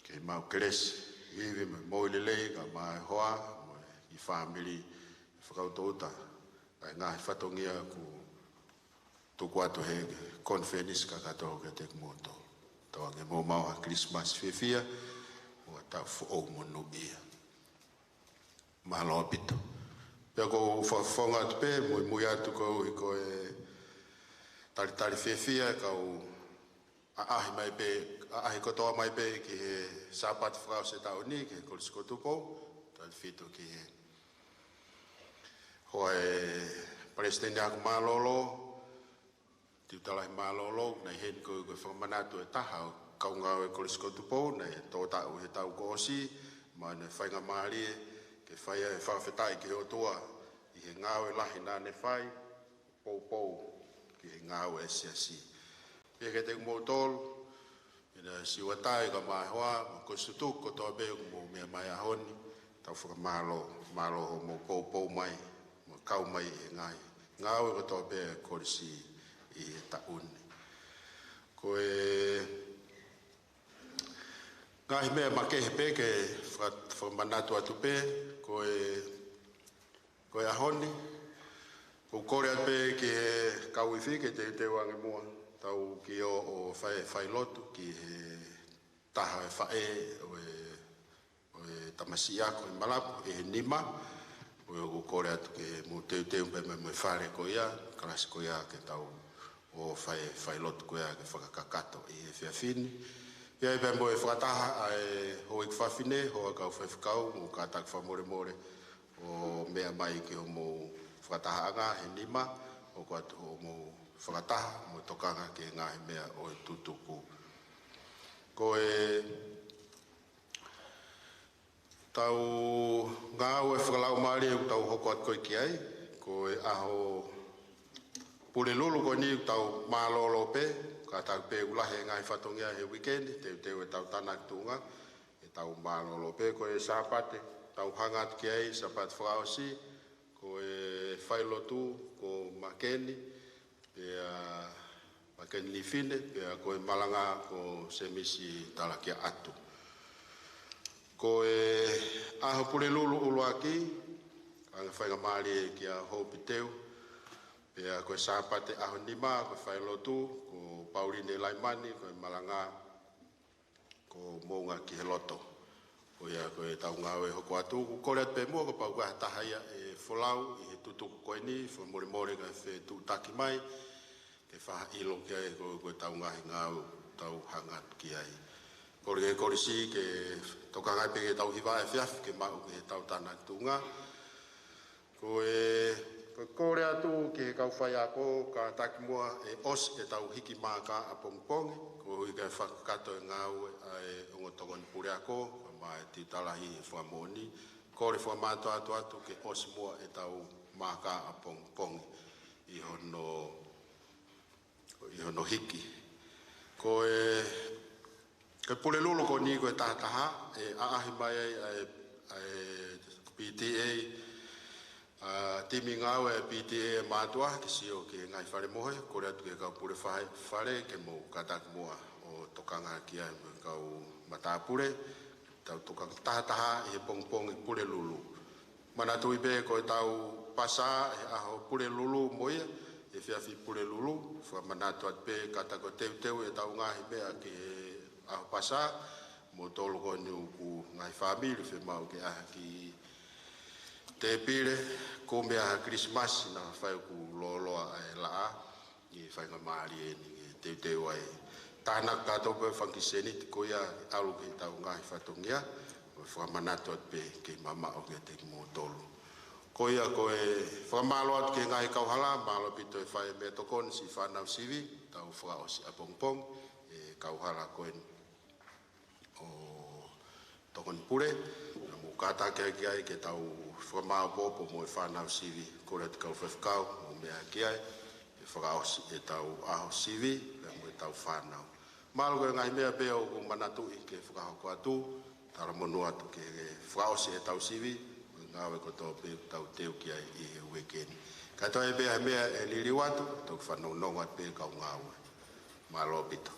Ke maʻu kelesi, ivi mo e moʻui lelei, kae ʻumaʻā e hoa mo e kiʻi fāmili, fakautoʻuta ʻa e ngaahi fatongia kuo tuku atu he konifelenisi kakato kiate kimoutolu. Tauange ke mou maʻu ha Kilisimasi fiefia, mo ha taʻu foʻou monūʻia. Mālō ʻaupito. Pea ʻoku ou fakafofonga atu pē, muimui atu koeʻuhi ko e talitali fiefia, kau ʻaʻahi mai pē, ʻaʻahi kotoa mai pē ki he Sāpate fakaʻosi e taʻu ni, ki he Kolisi ko Tupou, tautefito ki he hoa ʻo e Palesiteni Ako Mālōlō, Tala he mālōlō, naʻe ʻi heni ko e, ko e fakamanatu ʻe taha ʻo e kau ngāue Kolisi ko Tupou, naʻe tō taʻu he taʻu kuo ʻosi, mo ʻene faingamālie ke fai ai e fakafetaʻi ki he ʻOtua ʻi he ngāue lahi naʻa ne fai, poupou ki he ngāue ʻa e siasi. Pea kiate kimoutolu, ʻi he siuatai ka māhoa, mo e kau tutuku kotoa pē ʻoku mou meʻa mai he ʻaho ni, tau fakamālō, mālō hoʻomou poupou mai, mo kau mai he ngaahi ngāue kotoa pē ʻa e Kolisi ʻi he taʻu ni. Ko e ngaahi meʻa makehe pē ke faka-, fakamanatu atu pē, ko e, ko e ʻaho ni, ʻoku ou kole atu pē ki he kau ifi ke teuteu ange muʻa, tau kiʻi ō ʻo fai, fai lotu ki he taha e faʻē ʻo e, ʻo e tamasiʻi ako ʻi Malapu, ʻi he nima, ʻoku ou kole atu ke mou teuteu pē mo e, mo e fale ko ia, kalasi ko ia ke tau ō fai, fai lotu ko ia ke fakakakato ʻi he efiafi ni. Pea ʻi ai pē mo e fakataha ʻa e houʻeiki fafine, hoa kau faifekau, mou kātaki fakamolemole ʻo meʻa mai ki hoʻomou fakatahaʻanga he nima, ʻo ko atu hoʻomou fakataha, mo tokanga ki he ngaahi meʻa ʻo e tutuku. Ko ʻetau ngāue fakalaumālie ʻoku tau hoko atu ko ē ki ai, ko e ʻaho Pulelulu ko eni ʻoku tau mālōlō pē, kātaki pē ʻoku lahi e ngaahi fatongia he uike ni, teuteu ʻetau tānaki tuʻunga, ʻetau mālōlō pē. Ko e Sāpate, tau hanga atu ki ai, Sāpate fakaʻosi, ko e failotu, ko Makeni, pea Makeni Nifine, pea ko e malanga, ko Semisi Talakiaʻatu. Ko e ʻaho Pulelulu ʻuluaki, ʻoange faingamālie kia Hopi Teu, pea ko e Sāpate ʻaho nima, ko e failotu, ko Pauline Laimani, ko e malanga, ko Moʻunga ki he Loto. Ko ia ko ʻetau ngāue hoko atu, ʻoku kole atu pē muʻa kapau ko ha taha ia ʻe folau ʻi he tutuku ko eni, fakamolemole kae fetuʻutaki mai, ke fakaʻilo ki ai ko, ko ʻetau ngaahi ngāue, tau hanga atu ki ai. Kole ki he Kolisi ke tokanga pē ke tau hiva efiafi ke maʻu ki heʻetau tānaki tuʻunga. Ko e, ko e kole atu ki he kau faiako, kātaki muʻa ʻe ʻosi ʻetau hiki mākā ʻapongipongi, koeʻuhi kae fakakakato e ngāue ʻa e ongo tokoni puleako, kae ʻumaʻā e tiuta lahi he fakamoʻoni. Kole fakamātoato atu ke ʻosi muʻa ʻetau mākā ʻapongipongi ʻi hono ʻi hono hiki. Ko e, ko e Pulelulu ko eni ko e taha taha, ʻe ʻaʻahi mai ai ʻa e, ʻa e P T A, ʻa e timi ngāue ʻa e P T A ʻa e mātuʻa ke sio ki he ngaahi fale mohe, kole atu ki he kau pule fale, fale ke mou kātaki muʻa ʻo tokanga ki ai mo e kau matāpule, tau tokanga taha taha ʻi he pongipongi Pulelulu. Manatuʻi pē ko ʻetau pasa he ʻaho Pulelulu mo ia, he efiafi Pulelulu, fakamanatu atu pē kātaki ʻo teuteu ʻetau ngaahi meʻa ki he ʻaho pasa, mo tolu ko eni ʻoku ngaahi fāmili fiemaʻu ke ʻaʻahi ki tēpile, ko e meʻa ʻa e Kilisimasi naʻa fai ʻoku lōloa ʻa e laʻā, ʻi he faingamālie ni ke teuteu ai. Tānaki kātoa pē fanga kiʻi sēniti ko ia ʻalu ki heʻetau ngaahi fatongia, ʻo fakamanatu atu pē ke mamaʻo kiate kimoutolu. Ko ia ko e fakamālō atu ki he ngaahi kauhala, mālō ʻaupito e fai meʻatokoni siʻi fānau sivi, tau fakaʻosi ʻapongipongi, e kauhala ko eni ʻo tokoni pule, naʻa mou kātaki ki ai ke tau fakamāopoopo mo e fānau sivi, kole atu kau faifekau, mou meʻa ki ai, ke fakaʻosi ʻetau ʻaho sivi, pea mo ʻetau fānau. Mahalo ko e ngaahi meʻa pē ʻoku manatuʻi ke fakahoko atu, talamonū atu ke, ke fakaʻosi ʻetau sivi, mo e ngāue kotoa pē tau teu ki ai ʻi he uike ni. Ka toe pē ha meʻa ʻe liliu atu, toki fanongonongo atu pē kau ngāue. Mālō ʻaupito.